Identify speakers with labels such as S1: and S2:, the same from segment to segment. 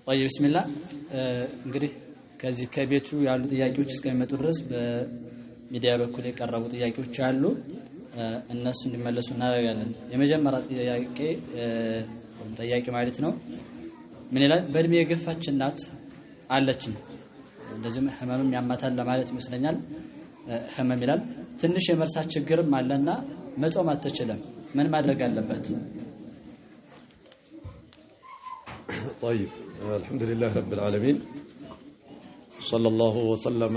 S1: طيب بسم الله። እንግዲህ ከዚህ ከቤቱ ያሉ ጥያቄዎች እስከሚመጡ ድረስ በሚዲያ በኩል የቀረቡ ጥያቄዎች አሉ። እነሱ እንዲመለሱ እናደርጋለን። የመጀመሪያ ጥያቄ ጠያቂ ማለት ነው ምን ይላል? በእድሜ የገፋች እናት አለችን፣ እንደዚሁም ህመምም ያማታል ለማለት ይመስለኛል። ህመም ይላል። ትንሽ የመርሳት ችግርም አለና መጾም አትችልም። ምን ማድረግ አለበት?
S2: طيب الحمد لله رب العالمين صلى الله وسلم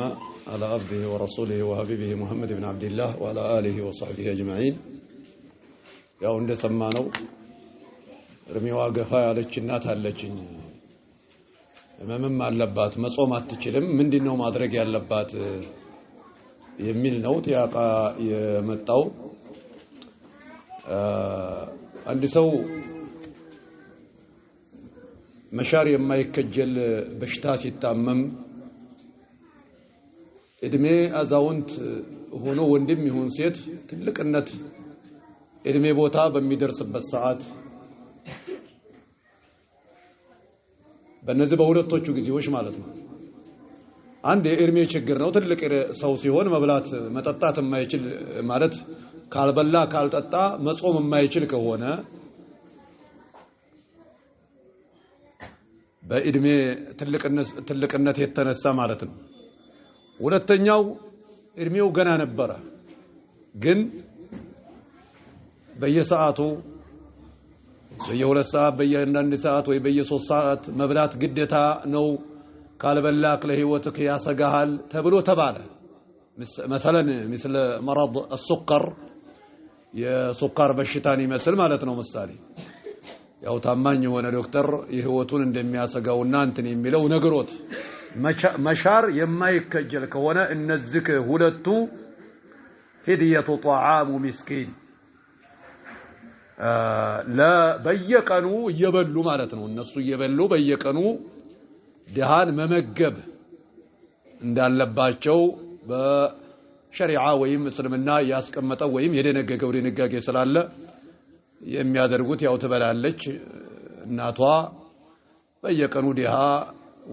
S2: على عبده ورسوله وحبيبه محمد بن عبد الله وعلى آله وصحبه أجمعين። ያው እንደሰማነው እድሜዋ ገፋ ያለች እናት አለችኝ፣ ህመምም አለባት፣ መጾም አትችልም። ምንድነው ማድረግ ያለባት የሚል ነው ጥያቄ የመጣው። አንድ ሰው መሻር የማይከጀል በሽታ ሲታመም እድሜ አዛውንት ሆኖ ወንድም ይሁን ሴት ትልቅነት እድሜ ቦታ በሚደርስበት ሰዓት በእነዚህ በሁለቶቹ ጊዜዎች ማለት ነው። አንድ የእድሜ ችግር ነው። ትልቅ ሰው ሲሆን መብላት መጠጣት የማይችል ማለት ካልበላ ካልጠጣ መጾም የማይችል ከሆነ በእድሜ ትልቅነት የተነሳ ማለት ነው። ሁለተኛው እድሜው ገና ነበረ፣ ግን በየሰዓቱ በየሁለት ሰዓት በየአንዳንድ ሰዓት ወይ በየሶስት ሰዓት መብላት ግዴታ ነው፣ ካልበላክ ለህይወትክ ያሰጋሃል ተብሎ ተባለ። መሰለን ምስለ መረድ ሱከር የሱካር በሽታን ይመስል ማለት ነው። ምሳሌ ያው ታማኝ የሆነ ዶክተር የህይወቱን እንደሚያሰጋውና እንትን የሚለው ነግሮት መሻር የማይከጀል ከሆነ እነዚህ ሁለቱ ፊድየቱ ጧዓሙ ሚስኪን በየቀኑ እየበሉ ማለት ነው። እነሱ እየበሉ በየቀኑ ድሃን መመገብ እንዳለባቸው በሸሪዓ ወይም እስልምና ያስቀመጠው ወይም የደነገገው ድንጋጌ ስላለ የሚያደርጉት ያው ትበላለች እናቷ በየቀኑ ድሃ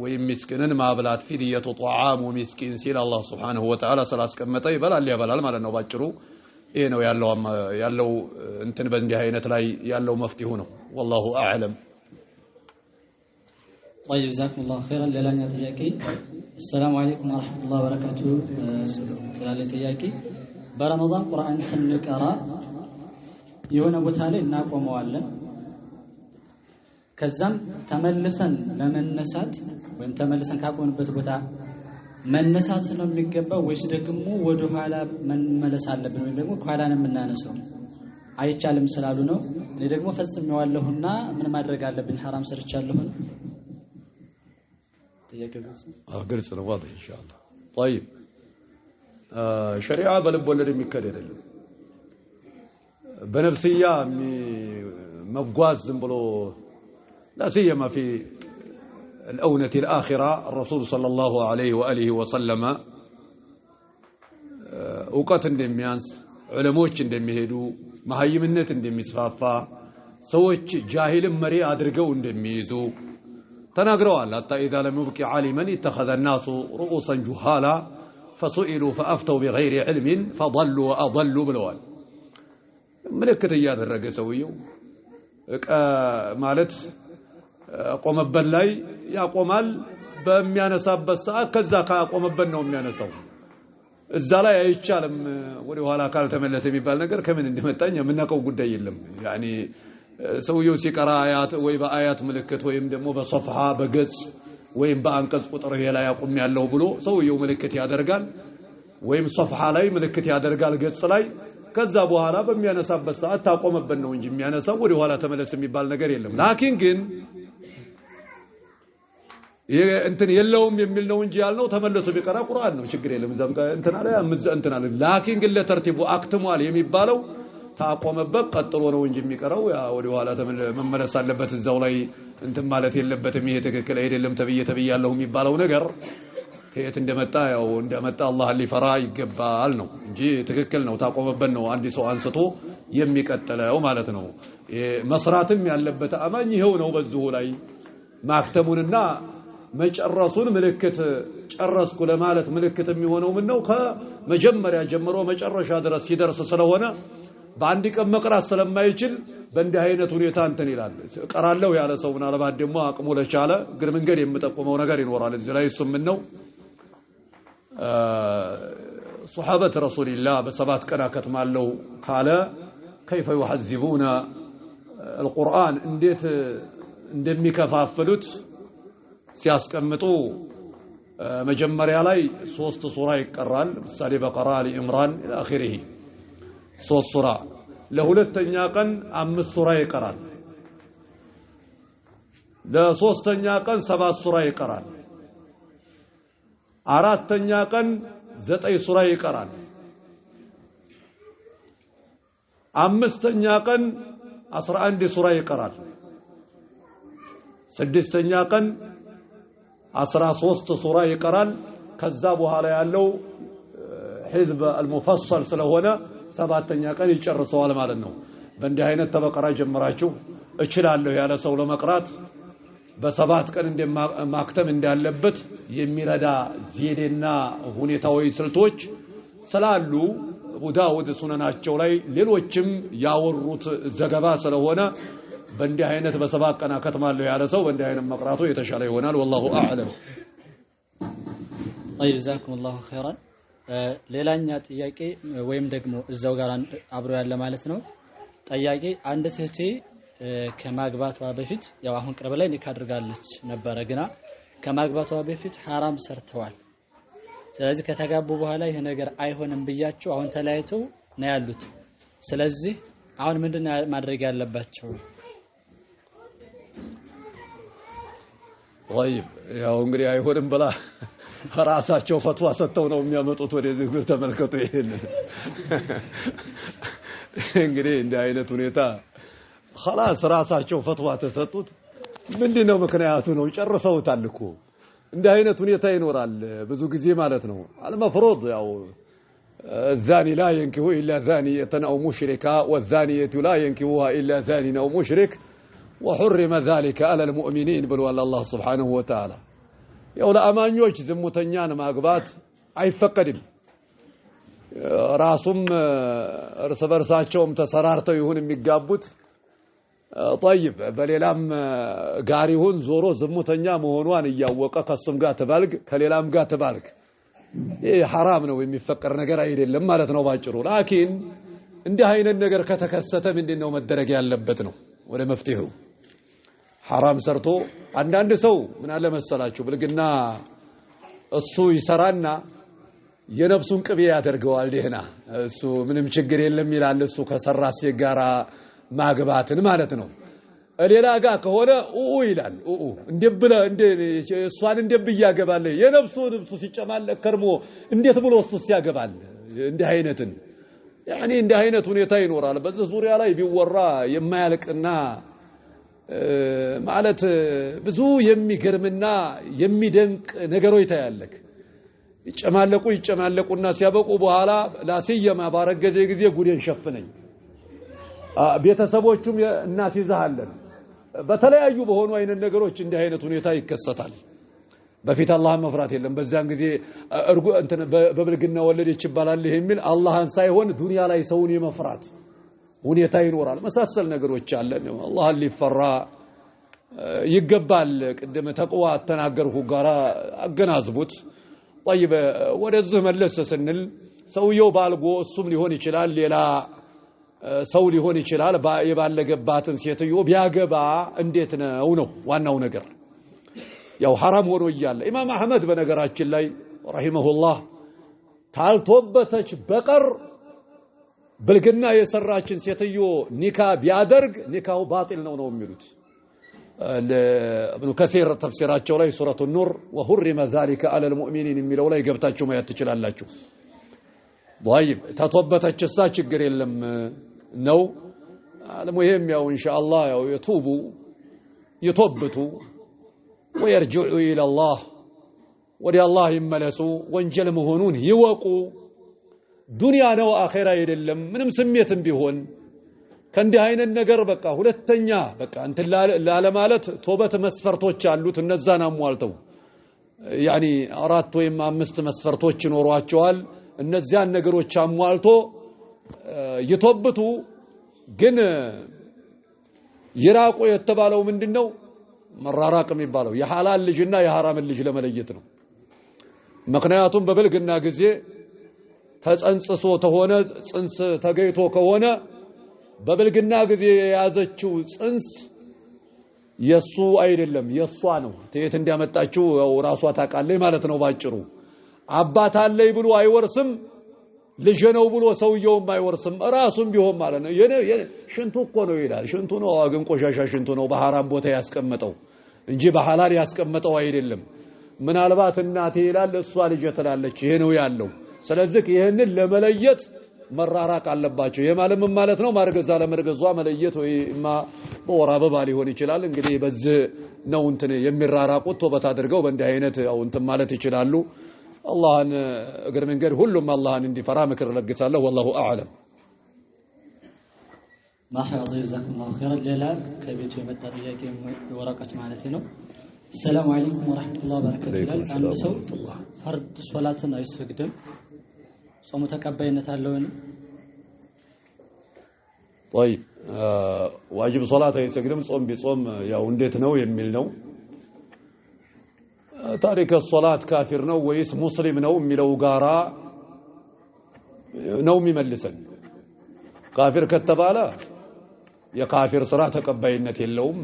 S2: ወይም ምስኪንን ማብላት ፊድየቱ ጧዓሙ ሚስኪን ሲል አላህ ሱብሓነሁ ወተዓላ ስላስቀመጠ ይበላል ያበላል ማለት ነው። ባጭሩ ይሄ ነው ያለው እንትን በእንዲህ አይነት ላይ ያለው መፍትሄው ነው። ወላሁ አዕለም።
S1: طيب جزاكم الله خيرا። ሌላኛው ጥያቄ السلام عليكم ورحمة الله وبركاته ስላለ ጥያቄ በረመዳን ቁርአን ስንቀራ የሆነ ቦታ ላይ እናቆመዋለን። ከዛም ተመልሰን ለመነሳት ወይም ተመልሰን ካቆምንበት ቦታ መነሳት ነው የሚገባው ወይስ ደግሞ ወደ ኋላ መመለስ አለብን ወይም ደግሞ ከኋላ ነው የምናነሳው? አይቻልም ስላሉ ነው። እኔ ደግሞ ፈጽሜዋለሁና ምን ማድረግ አለብኝ? ሐራም ሰርቻለሁ። ጥያቄው ግልጽ ነው?
S2: አዎ ግልጽ ነው። ዋضح ኢንሻአላህ። طيب ሸሪዓ በልብ ወለድ የሚከድ አይደለም። በነፍስያ መጓዝ ዝም ብሎ لا سيما في الأونة الآخرة الرسول صلى الله عليه وآله وسلم እውቀት እንደሚያንስ ዑለሞች እንደሚሄዱ መሀይምነት እንደሚስፋፋ ሰዎች ጃሂልን መሪ አድርገው እንደሚይዙ ተናግረዋል። حتى إذا لم يبق عالما اتخذ الناس رؤوسا جهالا فسئلوا فأفتوا بغير علم فضلوا وأضلوا ብለዋል። ምልክት እያደረገ ሰውየው ማለት ቆመበት ላይ ያቆማል። በሚያነሳበት ሰዓት ከዛ ካቆመበት ነው የሚያነሳው። እዛ ላይ አይቻልም ወደ ኋላ ካልተመለሰ የሚባል ነገር ከምን እንደመጣኝ የምናውቀው ጉዳይ የለም። ያኒ ሰውየው ሲቀራ አያት ወይ በአያት ምልክት ወይም ደግሞ በሶፍሃ በገጽ ወይም በአንቀጽ ቁጥር ይሄ ላይ አቁም ያለው ብሎ ሰውየው ምልክት ያደርጋል፣ ወይም ሶፍሃ ላይ ምልክት ያደርጋል ገጽ ላይ። ከዛ በኋላ በሚያነሳበት ሰዓት ታቆመበት ነው እንጂ የሚያነሳው ወደ ኋላ ተመለስ የሚባል ነገር የለም። ላኪን ግን እንትን የለውም የሚል ነው እንጂ ያልነው ተመለሱ ቢቀራ ቁርአን ነው፣ ችግር የለም። እዛም እንትን አለ እንትን አለ። ላኪን ግን ለተርቲቡ አክትሟል የሚባለው ታቆመበት ቀጥሎ ነው እንጂ የሚቀረው ያ ወደ ኋላ መመለስ አለበት፣ እዛው ላይ እንትን ማለት የለበትም። ይሄ ትክክል አይደለም ተብዬ ተብያለሁ የሚባለው ነገር ከየት እንደመጣ ያው እንደመጣ አላህን ሊፈራ ይገባል ነው እንጂ ትክክል ነው። ታቆመበት ነው አንድ ሰው አንስቶ የሚቀጥለው ማለት ነው። መስራትም ያለበት አማኝ ይኸው ነው። በዚሁ ላይ ማክተሙንና መጨረሱን ምልክት ጨረስኩ ለማለት ምልክት የሚሆነው ምን ነው ከመጀመሪያ ጀምሮ መጨረሻ ድረስ ሲደርስ ስለሆነ በአንድ ቀን መቅራት ስለማይችል በእንዲህ አይነት ሁኔታ እንትን ይላል። እቀራለሁ ያለ ሰው ምናልባት ደግሞ አቅሙ ለቻለ እግር መንገድ የምጠቁመው ነገር ይኖራል እዚህ ላይ። እሱም ምን ነው ሶሐበት ረሱልላህ በሰባት ቀን አከትማለሁ ካለ ከይፈ ዩሐዚቡነ አልቁርአን እንዴት እንደሚከፋፍሉት ሲያስቀምጡ መጀመሪያ ላይ 3 ሱራ ይቀራል። ምሳሌ በቀራ፣ አሊ ኢምራን ኢላ አኺሪሂ 3 ሱራ። ለሁለተኛ ቀን 5 ሱራ ይቀራል። ለሶስተኛ ቀን 7 ሱራ ይቀራል። አራተኛ ቀን 9 ሱራ ይቀራል። አምስተኛ ቀን 11 ሱራ ይቀራል። ስድስተኛ ቀን 13 ሱራ ይቀራል። ከዛ በኋላ ያለው ህዝብ አልሙፈሰል ስለሆነ ሰባተኛ ቀን ይጨርሰዋል ማለት ነው። በእንዲህ አይነት ተበቀራ ጀምራችሁ እችላለሁ ያለ ሰው ለመቅራት በሰባት ቀን እንደማክተም እንዳለበት የሚረዳ ዘዴና ሁኔታዊ ስልቶች ስላሉ አቡ ዳውድ ሱነናቸው ላይ ሌሎችም ያወሩት ዘገባ ስለሆነ በእንዲህ አይነት በሰባት ቀን አከትማለሁ ያለ ሰው በእንዲህ አይነት መቅራቱ የተሻለ ይሆናል። ወላሁ አዕለም።
S1: طيب جزاكم الله خيرا። ሌላኛ ጥያቄ ወይም ደግሞ እዛው ጋር አብሮ ያለ ማለት ነው። ጠያቂ አንድ እህቴ ከማግባቷ በፊት ያው አሁን ቅርብ ላይ ኒካ አድርጋለች ነበረ፣ ግና ከማግባቷ በፊት ሐራም ሰርተዋል። ስለዚህ ከተጋቡ በኋላ ይሄ ነገር አይሆንም ብያቸው አሁን ተለያይተው ነው ያሉት። ስለዚህ አሁን ምንድነው ማድረግ ያለባቸው?
S2: طيب ያው እንግዲህ አይሆንም ብላ ራሳቸው ፈትዋ ሰጥተው ነው የሚያመጡት ወደዚህ። ተመልከቱ ይሄን እንግዲህ እንዲህ አይነት ሁኔታ خلاص ራሳቸው ፈትዋ ተሰጡት። ምንድነው ምክንያቱ ነው? ጨርሰውታል እኮ። እንዲህ አይነት ሁኔታ ይኖራል ብዙ ጊዜ ማለት ነው። አልመፍሩድ ያው الزاني لا ينكح إلا زانية أو مشركة والزانية لا ينكحها إلا زان أو مشرك وحرم ذلك على المؤمنين ብሏል አላህ سبحانه وتعالى። ያው ለአማኞች ዝሙተኛን ማግባት አይፈቀድም። ራሱም እርስ በርሳቸውም ተሰራርተው ይሁን የሚጋቡት طيب በሌላም ጋር ይሁን ዞሮ ዝሙተኛ መሆኗን እያወቀ ከሱም ጋር ትባልግ ከሌላም ጋር ትባልግ፣ ይሄ ሐራም ነው፣ የሚፈቀር ነገር አይደለም ማለት ነው ባጭሩ። ላኪን እንዲህ አይነት ነገር ከተከሰተ ምንድነው መደረግ ያለበት ነው ወደ መፍትሄው። ሐራም ሰርቶ አንዳንድ ሰው ምን አለ መሰላችሁ ብልግና እሱ ይሰራና የነፍሱን ቅቤ ያደርገዋል። ደህና እሱ ምንም ችግር የለም ይላል። እሱ ከሰራ ሴት ጋራ ማግባትን ማለት ነው። ሌላ ጋር ከሆነ ኡኡ ይላል። ኡኡ እንዴ ብለ እንዴ እሷን እንዴ ብያገባል የነፍሱ ልብሱ ሲጨማለቅ ከርሞ እንዴት ብሎ እሱ ሲያገባል? እንዲህ አይነትን ያኒ እንዲህ አይነት ሁኔታ ይኖራል። በዚህ ዙሪያ ላይ ቢወራ የማያልቅና ማለት ብዙ የሚገርምና የሚደንቅ ነገሮች ታያለክ። ይጨማለቁ ይጨማለቁና ሲያበቁ በኋላ ላሲየማ ባረገዘ ጊዜ ጉዴን ሸፍነኝ ቤተሰቦቹም እናስይዝሃለን በተለያዩ በሆኑ አይነት ነገሮች እንዲህ አይነት ሁኔታ ይከሰታል። በፊት አላህን መፍራት የለም። በዛን ጊዜ እንትን በብልግና ወለደች ይባላል የሚል አላህን ሳይሆን ዱንያ ላይ ሰውን የመፍራት ሁኔታ ይኖራል። መሳሰል ነገሮች አለ። አላህን ሊፈራ ይገባል። ቅድም ተቅዋ ተናገርኩ ጋራ አገናዝቡት። طيب ወደዚህ መለስ ስንል ሰውየው ባልጎ እሱም ሊሆን ይችላል ሌላ ሰው ሊሆን ይችላል። የባለገባትን ሴትዮ ቢያገባ እንዴት ነው ነው ዋናው ነገር። ያው ሐራም ሆኖ እያለ ኢማም አህመድ በነገራችን ላይ ረሂመሁላህ ታልቶበተች በቀር ብልግና የሰራችን ሴትዮ ኒካ ቢያደርግ ኒካው ባጢል ነው ነው የሚሉት። እብኑ ከሲር ተፍሲራቸው ላይ ሱረቱ ኑር ወሁሪመ ዛሊከ ዐለል ሙእሚኒን የሚለው ላይ ገብታችሁ ማየት ትችላላችሁ። طيب ተቶበተች እሳ ችግር የለም ነው። المهم ያው ኢንሻአላህ ያው የቱቡ ይቶብቱ ወየርጅዑ ኢላ አላህ ወደ አላህ ይመለሱ፣ ወንጀል መሆኑን ይወቁ። ዱንያ ነው አኼራ አይደለም። ምንም ስሜትም ቢሆን ከእንዲህ አይነት ነገር በቃ ሁለተኛ በቃ እንትን ላለማለት ቶበት መስፈርቶች አሉት። እነዛን አሟልተው ያኒ 4 ወይም 5 መስፈርቶች ይኖሯቸዋል። እነዚያን ነገሮች አሟልቶ ይቶብቱ። ግን ይራቁ የተባለው ምንድነው? መራራቅ የሚባለው የሐላል ልጅና የሐራምን ልጅ ለመለየት ነው። ምክንያቱም በብልግና ጊዜ ተጸንጽሶ ተሆነ ጽንስ ተገይቶ ከሆነ በብልግና ጊዜ የያዘችው ጽንስ የሱ አይደለም የሷ ነው። ተየት እንዲያመጣችው ያው ራሷ ታውቃለች ማለት ነው። ባጭሩ አባት አለኝ ብሎ አይወርስም፣ ልጅ ነው ብሎ ሰውየውም አይወርስም፣ ራሱም ቢሆን ማለት ነው። የኔ ሽንቱ እኮ ነው ይላል። ሽንቱ ነው ግን ቆሻሻ ሽንቱ ነው፣ በሐራም ቦታ ያስቀመጠው እንጂ በሐላል ያስቀመጠው አይደለም። ምናልባት እናቴ ይላል፣ እሷ ልጅ ትላለች። ይሄ ነው ያለው። ስለዚህ ይሄንን ለመለየት መራራቅ አለባቸው። የማለም ማለት ነው ማርገዝ አለመርገዟ መለየት ወይማ በወር አበባ ሊሆን ይችላል። እንግዲህ በዚህ ነው እንትን የሚራራቁት። ቶበት አድርገው በእንዲህ አይነት ያው እንትን ማለት ይችላሉ። አላህን እግር መንገድ ሁሉም አላህን እንዲፈራ ምክር ለግሳለሁ። ወላሁ አዕለም።
S1: መርሐባ ጀዛኩሙላሁ ኸይረን። ሌላ ከቤቱ የመጣ ጥያቄ ወረቀት ማለት ነው። ሰላም አለይኩም ወራህመቱላሂ ወበረካቱ ይላል። አንድ ሰው ፈርድ ሶላትን አይሰግድም፣ ጾሙ ተቀባይነት አለውን?
S2: طيب ዋጅብ ሶላት አይሰግድም፣ ጾም ቢጾም ያው እንዴት ነው የሚል ነው። ታሪክ ሶላት ካፊር ነው ወይስ ሙስሊም ነው የሚለው ጋራ ነው የሚመልሰን። ካፊር ከተባለ የካፊር ስራ ተቀባይነት የለውም፣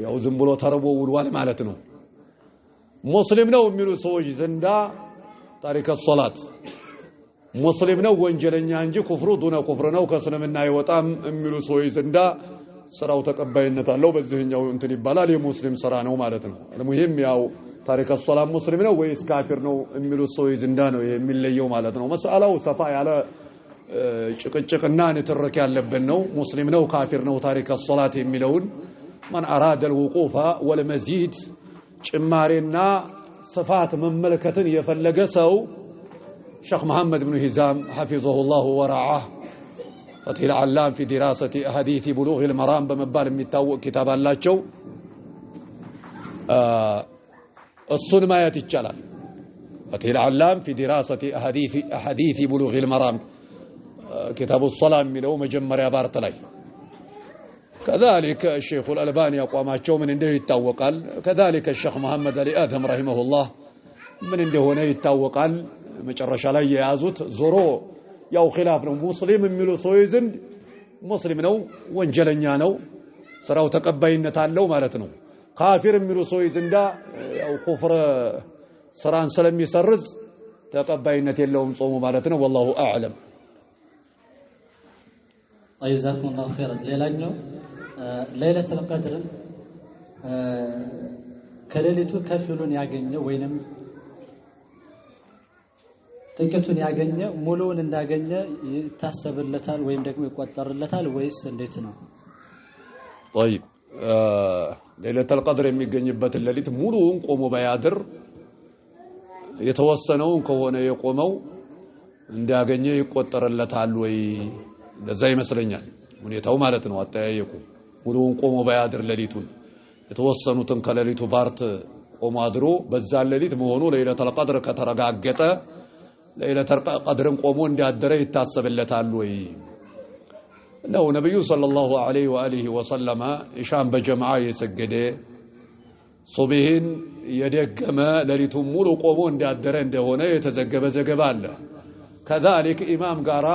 S2: ያው ዝም ብሎ ተርቦ ውሏል ማለት ነው። ሙስሊም ነው የሚሉ ሰዎች ዘንዳ ታሪክ ሶላት ሙስሊም ነው ወንጀለኛ እንጂ ኩፍሩ ዱነ ኩፍር ነው ከእስልምና አይወጣም የሚሉ ሰዎች ዘንዳ ስራው ተቀባይነት አለው። በዚህኛው እንትን ይባላል የሙስሊም ስራ ነው ማለት ነው። المهم ያው ታሪክ ሶላት ሙስሊም ነው ወይስ ካፊር ነው የሚሉ ሰዎች ዘንዳ ነው የሚለየው ማለት ነው። መስአላው ሰፋ ያለ ጭቅጭቅና ንትርክ ያለበት ነው። ሙስሊም ነው ካፊር ነው ታሪክ ሶላት የሚለውን من أراد الوقوف والمزيد ጭማሬና ስፋት መመልከትን የፈለገ ሰው ሸኽ መሐመድ ብኑ ሂዛም حفظه الله ورعاه فتح العلام في دراسة أحاديث بلوغ المرام በመባል የሚታወቅ ኪታብ አላቸው። እሱን ማየት ይቻላል። فتح العلام في دراسة أحاديث بلوغ المرام كتاب الصلاة የሚለው መጀመሪያ part ላይ كذلك الشيخ الألباني አቋማቸው ምን እንደሆነ ይታወቃል። كذلك الشيخ መሐመድ አሊ አደም رحمه الله ምን እንደሆነ ይታወቃል። መጨረሻ ላይ የያዙት ዞሮ ያው ኺላፍ ነው። ሙስሊም የሚሉ ሰዎች ዘንድ ሙስሊም ነው ወንጀለኛ ነው፣ ስራው ተቀባይነት አለው ማለት ነው። ካፊር የሚሉ ሰዎች ዘንዳ ያው ኩፍር ስራን ስለሚሰርዝ ተቀባይነት የለውም ጾሙ ማለት ነው። ወላሁ አዕለም።
S1: ጀዛኩሙላሁ ኸይረን። ሌላኛው ለይለቱል ቀድርን ከሌሊቱ ከፊሉን ያገኘ ወይንም ጥቂቱን ያገኘ ሙሉውን እንዳገኘ ይታሰብለታል ወይም ደግሞ ይቆጠርለታል ወይስ እንዴት ነው?
S2: طيب ለይለቱል ቀድር የሚገኝበትን ሌሊት ሙሉውን ቆሞ ባያድር የተወሰነውን ከሆነ የቆመው እንዳገኘ ይቆጠርለታል ወይ? እንደዛ ይመስለኛል ሁኔታው ማለት ነው። አጠያየቁ ሙሉውን ቆሞ ባያድር ሌሊቱን የተወሰኑትን ከሌሊቱ part ቆሞ አድሮ በዛ ሌሊት መሆኑ ለይለቱል ቀድር ከተረጋገጠ ለይለቱል ቀድርን ቆሞ እንዳደረ ይታሰብለታል ወይ ነው። ነብዩ صلى الله عليه وآله وسلم ኢሻን በጀማዓ የሰገደ ሱብሂን የደገመ ሌሊቱን ሙሉ ቆሞ እንዳደረ እንደሆነ የተዘገበ ዘገባ አለ። كذلك ኢማም ጋራ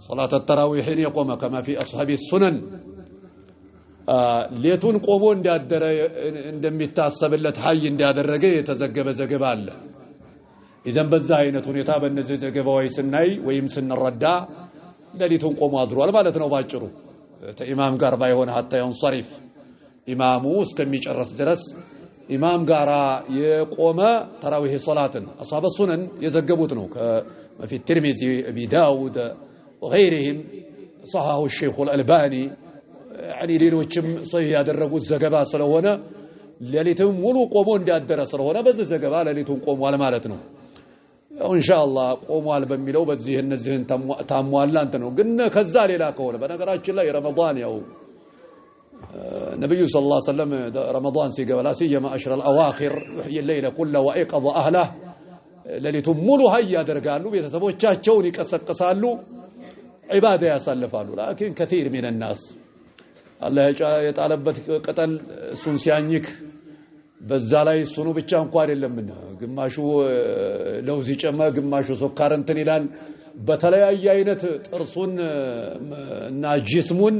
S2: صلاة التراويح የቆመ كما في أصحاب السنن ሌቱን ቆሞ እንዳደረ እንደሚታሰብለት ሐይ እንዳደረገ የተዘገበ ዘገባ አለ። إذن በዛ አይነት ሁኔታ በእነዚህ ዘገባዎች ስናይ ወይም ስንረዳ ሌሊቱን ቆሞ አድሯል ማለት ነው። ባጭሩ ከኢማም ጋር ባይሆን حتى ينصرف ኢማሙ እስከሚጨርስ ድረስ ኢማም ጋራ የቆመ ተራዊህ ሶላትን أصحاب السنن የዘገቡት ነው። كما في الترمذي أبي داود وغيرهم صححه الشيخ الألباني يعني ሌሎችም ሰሂህ ያደረጉት ዘገባ ስለሆነ ሌሊቱን ሙሉ ቆሞ እንዳደረ ስለሆነ በዚህ ዘገባ ሌሊቱን ቆሟል ማለት ነው። ያው ኢንሻአላህ ቆሟል በሚለው በዚህ እነዚህን ታሟላ እንትን ነው። ግን ከዛ ሌላ ከሆነ በነገራችን ላይ ረመዳን ያው ነብዩ صلى الله عليه وسلم ረመዳን ሲገባ لا سيما عشر الأواخر يحيي الليل كله وأيقظ أهله ሌሊቱን ሙሉ ሀይ ያደርጋሉ፣ ቤተሰቦቻቸውን ይቀሰቅሳሉ፣ ዒባዳ ያሳልፋሉ። لكن كثير من الناس አላህ የጣለበት ቅጠል እሱን ሲያኝክ በዛ ላይ እሱኑ ብቻ እንኳ አይደለምና ግማሹ ለውዝ ይጨመ፣ ግማሹ ሱካር እንትን ይላል። በተለያየ አይነት ጥርሱን እና ጅስሙን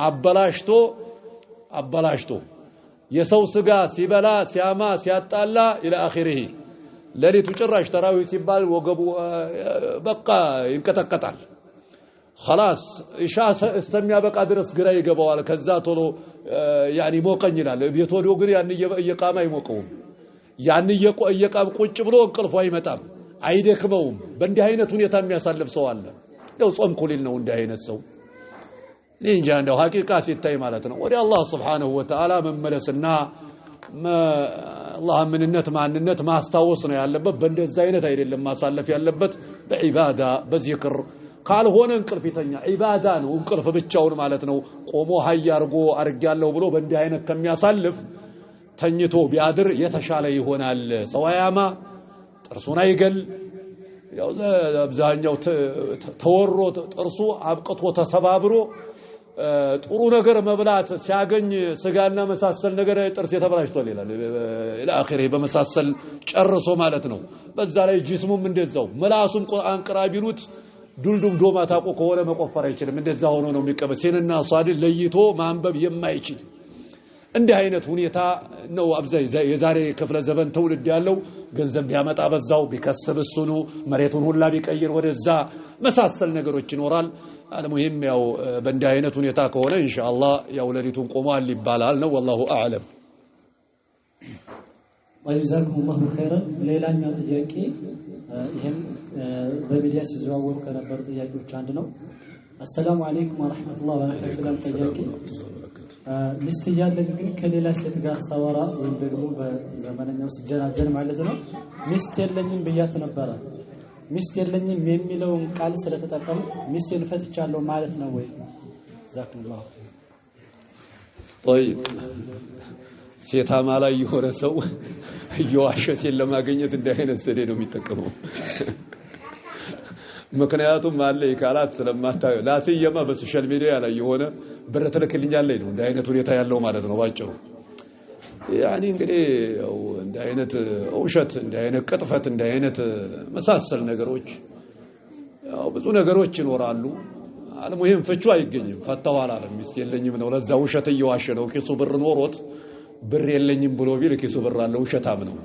S2: አበላሽቶ አበላሽቶ የሰው ስጋ ሲበላ ሲያማ ሲያጣላ إلى آخره ሌሊቱ ጭራሽ ተራዊህ ሲባል ወገቡ በቃ ይንቀጠቀጣል። خلاص ኢሻ እስከሚያበቃ ድረስ ግራ ይገባዋል። ከዛ ቶሎ يعني ሞቀኝ ይላል። ቤት ወዲያው ግን ያን እየቃመ አይሞቀውም። ያን እየቃም ቁጭ ብሎ እንቅልፉ አይመጣም፣ አይደክመውም። በእንዲህ አይነት ሁኔታ የሚያሳልፍ ሰው አለ። ያው ጾም ኩሊል ነው እንዲህ አይነት ሰው። እኔ እንጃ እንደው ሐቂቃ ሲታይ ማለት ነው ወደ አላህ سبحانه وتعالى መመለስና አላህ ምንነት ማንነት ማስታወስ ነው ያለበት። በእንደዛ አይነት አይደለም ማሳለፍ ያለበት፣ በዒባዳ በዚክር ካልሆነ እንቅልፍ ይተኛ። ዒባዳ ነው እንቅልፍ ብቻውን ማለት ነው። ቆሞ ሀይ አርጎ አርጌያለሁ ብሎ በእንዲህ አይነት ከሚያሳልፍ ተኝቶ ቢያድር የተሻለ ይሆናል። ሰው አያማ፣ ጥርሱን አይገል። ያው አብዛኛው ተወሮ ጥርሱ አብቅቶ ተሰባብሮ ጥሩ ነገር መብላት ሲያገኝ ስጋና መሳሰል ነገር ጥርስ የተበላሽቷል ይላል። إلى آخره በመሳሰል ጨርሶ ማለት ነው። በዛ ላይ ጅስሙም እንደዛው ምላሱም ቁርአን ቅራ ቢሉት ዱልዱም ዶማ ታቆ ከሆነ መቆፈር አይችልም። እንደዛ ሆኖ ነው የሚቀመጥ። ሲንና ሷድን ለይቶ ማንበብ የማይችል እንዲህ አይነት ሁኔታ ነው አብዛኛው የዛሬ ክፍለ ዘመን ትውልድ ያለው። ገንዘብ ቢያመጣ በዛው ቢከስብ እሱኑ መሬቱን ሁላ ቢቀይር ወደዛ መሳሰል ነገሮች ይኖራል። المهم ያው በእንዲህ አይነት ሁኔታ ከሆነ ኢንሻአላህ ያው ሌሊቱን ቆሟል ይባላል ነው። والله أعلم።
S1: جزاكم الله خيرا። ሌላኛው ጥያቄ ይህም በሚዲያ ሲዘዋወሩ ከነበሩ ጥያቄዎች አንድ ነው። السلام عليكم ورحمة الله وبركاته። ጥያቄ ሚስት እያለኝ ግን ከሌላ ሴት ጋር ሳወራ ወይም ደግሞ በዘመነኛው ስጀናጀን ማለት ነው ሚስት የለኝም ብያት ነበረ። ሚስት የለኝም የሚለውን ቃል ስለተጠቀሙ ሚስቴን ፈትቻለሁ ማለት ነው ወይ? جزاكم الله خير።
S2: طيب ሴታማ ላይ የሆነ ሰው እየዋሸ ሴት ለማግኘት እንዲህ አይነት ዘዴ ነው የሚጠቀመው። ምክንያቱም አለ ካላት ስለማታየው لا سيما በ social media ላይ የሆነ ብር ትልክልኛለች ነው እንዲህ አይነት ሁኔታ ያለው ማለት ነው ባጭሩ። يعني እንግዲህ ያው እንዲህ አይነት ውሸት፣ እንዲህ አይነት ቅጥፈት፣ እንዲህ አይነት መሳሰል ነገሮች ያው ብዙ ነገሮች ይኖራሉ። المهم ፍቹ አይገኝም። ፈታው አላለም ሚስት የለኝም ነው። ለዛ ውሸት እየዋሸ ነው። ኪሱ ብር ኖሮት ብር የለኝም ብሎ ቢል ኪሱ ብር አለ፣ ውሸታም ነው።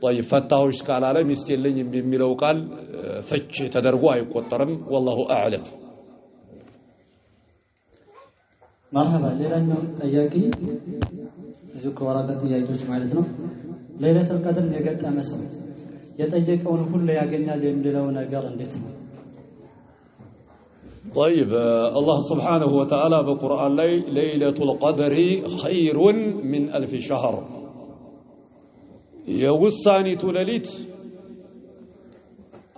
S2: طيب ፈታሁሽ ካላለ ሚስት የለኝም የሚለው ቃል ፍች ተደርጎ አይቆጠርም። والله أعلم።
S1: مرحبا። ሌላኛው ጥያቄ እዚሁ ከወረቀት ጥያቄዎች ማለት ነው። ለይለቱል ቀድርን የገጠመ ሰው የጠየቀውን ሁሉ ያገኛል የሚለው ነገር እንዴት ነው?
S2: طيب አላህ سبحانه وتعالى በቁርአን ላይ ليلة القدر خير من ألف شهر የውሳኒቱ ሌሊት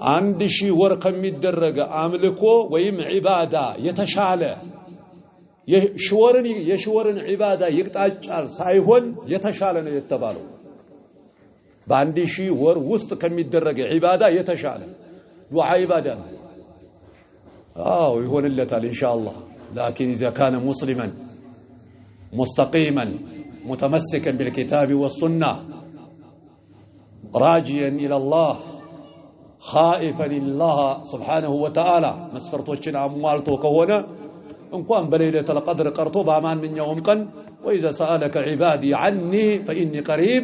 S2: 1000 ወር ከሚደረገ አምልኮ ወይም ዒባዳ የተሻለ የሽወርን ዒባዳ ይቅጣጫል ሳይሆን የተሻለ ነው የተባለው። በ1000 ወር ውስጥ ከሚደረገ ዒባዳ የተሻለ ዱዓ ዒባዳ ነው። አዎ ይሆንለታል ኢንሻአላህ። لكن إذا كان مسلما مستقيما متمسكا بالكتاب والسنة راجيا إلى الله خائفا لله سبحانه وتعالى መስፈርቶችን አሟልቶ ከሆነ እንኳን በ ليلة القدر ቀርቶ በማንኛውም ቀን وإذا سألك عبادي عني فإني قريب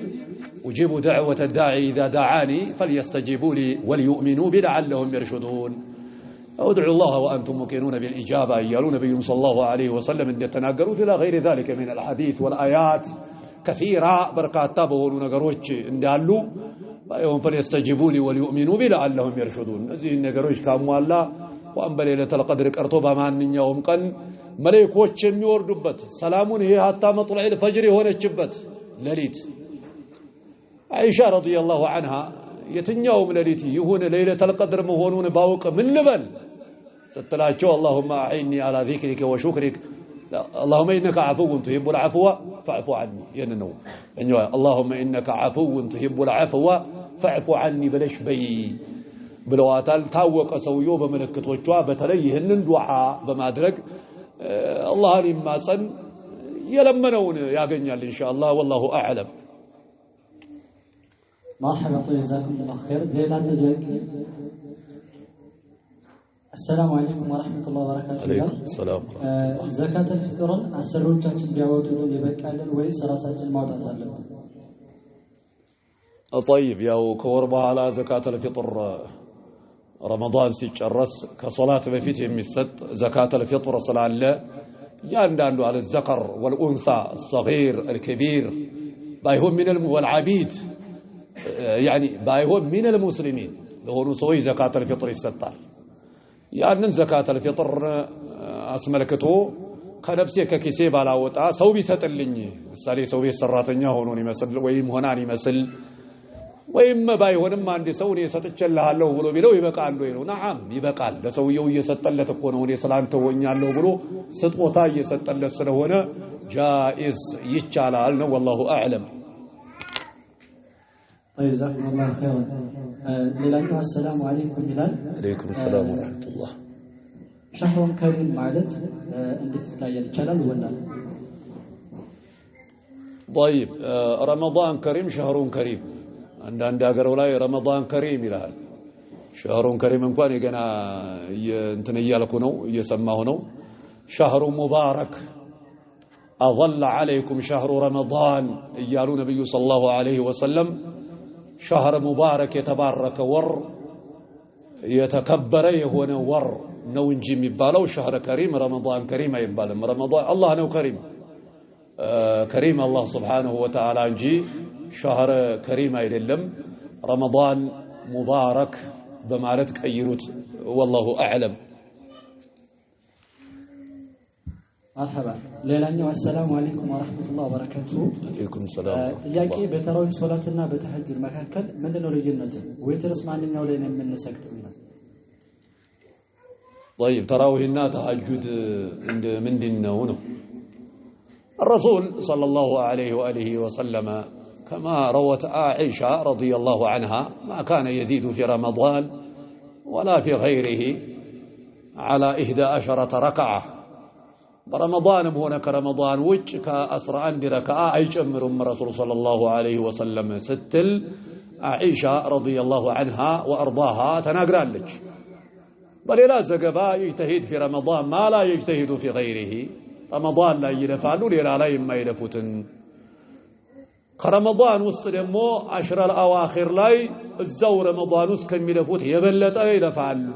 S2: أجيب دعوة الداع إذا دعاني فليستجيبوا لي وليؤمنوا بي لعلهم يرشدون ادعوا الله وأنتم موقنون بالإجابة እያሉ ነቢዩም صلى الله عليه وسلم እንደተናገሩት إلى غير ذلك من الأحاديث والآيات كثيرة በርካታ በሆኑ ነገሮች እንዳሉ ባይሆን فليستجيبوا لي وليؤمنوا بي لعلهم يرشدون እነዚህን ነገሮች ካሟላ እንኳን በ ليلة القدر ቀርቶ በማንኛውም ቀን መለይኮች የሚወርዱበት ሰላሙን ይሄ حتى مطلع الفجر የሆነችበት ሌሊት አይሻ رضي الله عنها የትኛውም ሌሊት ይሁን ليلة القدر መሆኑን ባውቅ ምን ልበል ስትላቸው اللهم أعني على ذكرك وشكرك اللهم إنك عفو تحب العفو فاعف عني ይህን ነው እኛ اللهم إنك عفو تحب العفو فاعف عني ብለሽ በይ ብለዋታል። ታወቀ ሰውየው በምልክቶቿ። በተለይ ይህንን ዱዓ በማድረግ አላህን ይማጸን፣ የለመነውን ያገኛል ኢንሻአላህ። والله أعلم።
S1: مرحبا طيب جزاكم الله خير። ሌላ ጥያቄ السلام عليكم ورحمة الله وبركاته።
S2: عليكم السلام።
S1: ዘካተል ፊጥርን አሰሪዎቻችን ቢያወጡልን ይበቃልን ወይስ ራሳችን ማውጣት አለብን?
S2: طيب ያው ከወር በኋላ ዘካተል ፊጥር ረመዳን ሲጨረስ ከሶላት በፊት የሚሰጥ ዘካተል ፊጥር ስላለ እያንዳንዱ على الذكر والأنثى الصغير الكبير ባይሆን من والعبيد يعني ባይሆን من المسلمين ለሆኑ ሰዎች ዘካተል ፊጥር ይሰጣል። ያንን ዘካተል ፊጥር አስመልክቶ ከነፍሴ ከኪሴ ባላወጣ ሰው ቢሰጥልኝ፣ ምሳሌ ሰው ቤት ሰራተኛ ሆኖን ይመስል ወይም ሆናን ይመስል ወይም ባይሆንም አንድ ሰው እኔ ሰጥቼልሃለሁ ብሎ ቢለው ይበቃል ወይ ነው? نعم ይበቃል። ለሰውየው እየሰጠለት እኮ ነው። እኔ ስላንተ ሆኛለሁ ብሎ ስጦታ እየሰጠለት ስለሆነ جائز ይቻላል ነው። والله أعلم።
S1: طيب جزاكم الله خيرا። ሌላኛው السلام عليكم ይላል።
S2: عليكم السلام ورحمة الله።
S1: شهر كريم ማለት እንዴት ይታያል? ይቻላል ወላ?
S2: طيب رمضان كريم شهر كريم አንዳንድ ሀገሩ ላይ رمضان كريم ይላል። شهر كريم እንኳን የገና እንትን እያልኩ ነው እየሰማሁ ነው። شهر مبارك أظل عليكم شهر رمضان እያሉ ነቢዩ صلى الله عليه وسلم شهر مبارك የተባረከ ወር የተከበረ የሆነ ወር ነው እንጂ የሚባለው شهر كريم رمضان كريم አይባልም። ረመዳን አላህ ነው كريم كريم አላህ سبحانه وتعالى እንጂ شهر كريم አይደለም። رمضان مبارك በማለት ቀይሩት። والله أعلم።
S1: مرحبا። ሌላኛው السلام عليكم ورحمة الله وبركاته።
S2: عليكم السلام።
S1: ጥያቄ በተራዊህ ሶላትና በተሐጁድ መካከል ምንድነው ልዩነቱ? ዊትርስ ማንኛው ላይ ነው የምንሰግደው ይላል።
S2: طيب ተራዊህና ተሐጁድ ምንድን ነው ነው? الرسول صلى الله عليه وآله وسلم كما روت عائشة رضي الله عنها ما كان يزيد في رمضان ولا في غيره على 11 ركعة በረመዳንም ሆነ ከረመዳን ውጭ ከ11 ረክዓ አይጨምሩም ረሱል صلى الله عليه وسلم ስትል ዓኢሻ رضي الله عنها وأرضاها ተናግራለች። በሌላ ዘገባ يجتهد في رمضان ما لا يجتهد في غيره ረመዳን ላይ ይለፋሉ ሌላ ላይ የማይለፉትን። ከረመዳን ውስጥ ደግሞ العشر الأواخر ላይ እዛው ረመዳን ውስጥ ከሚለፉት የበለጠ ይለፋሉ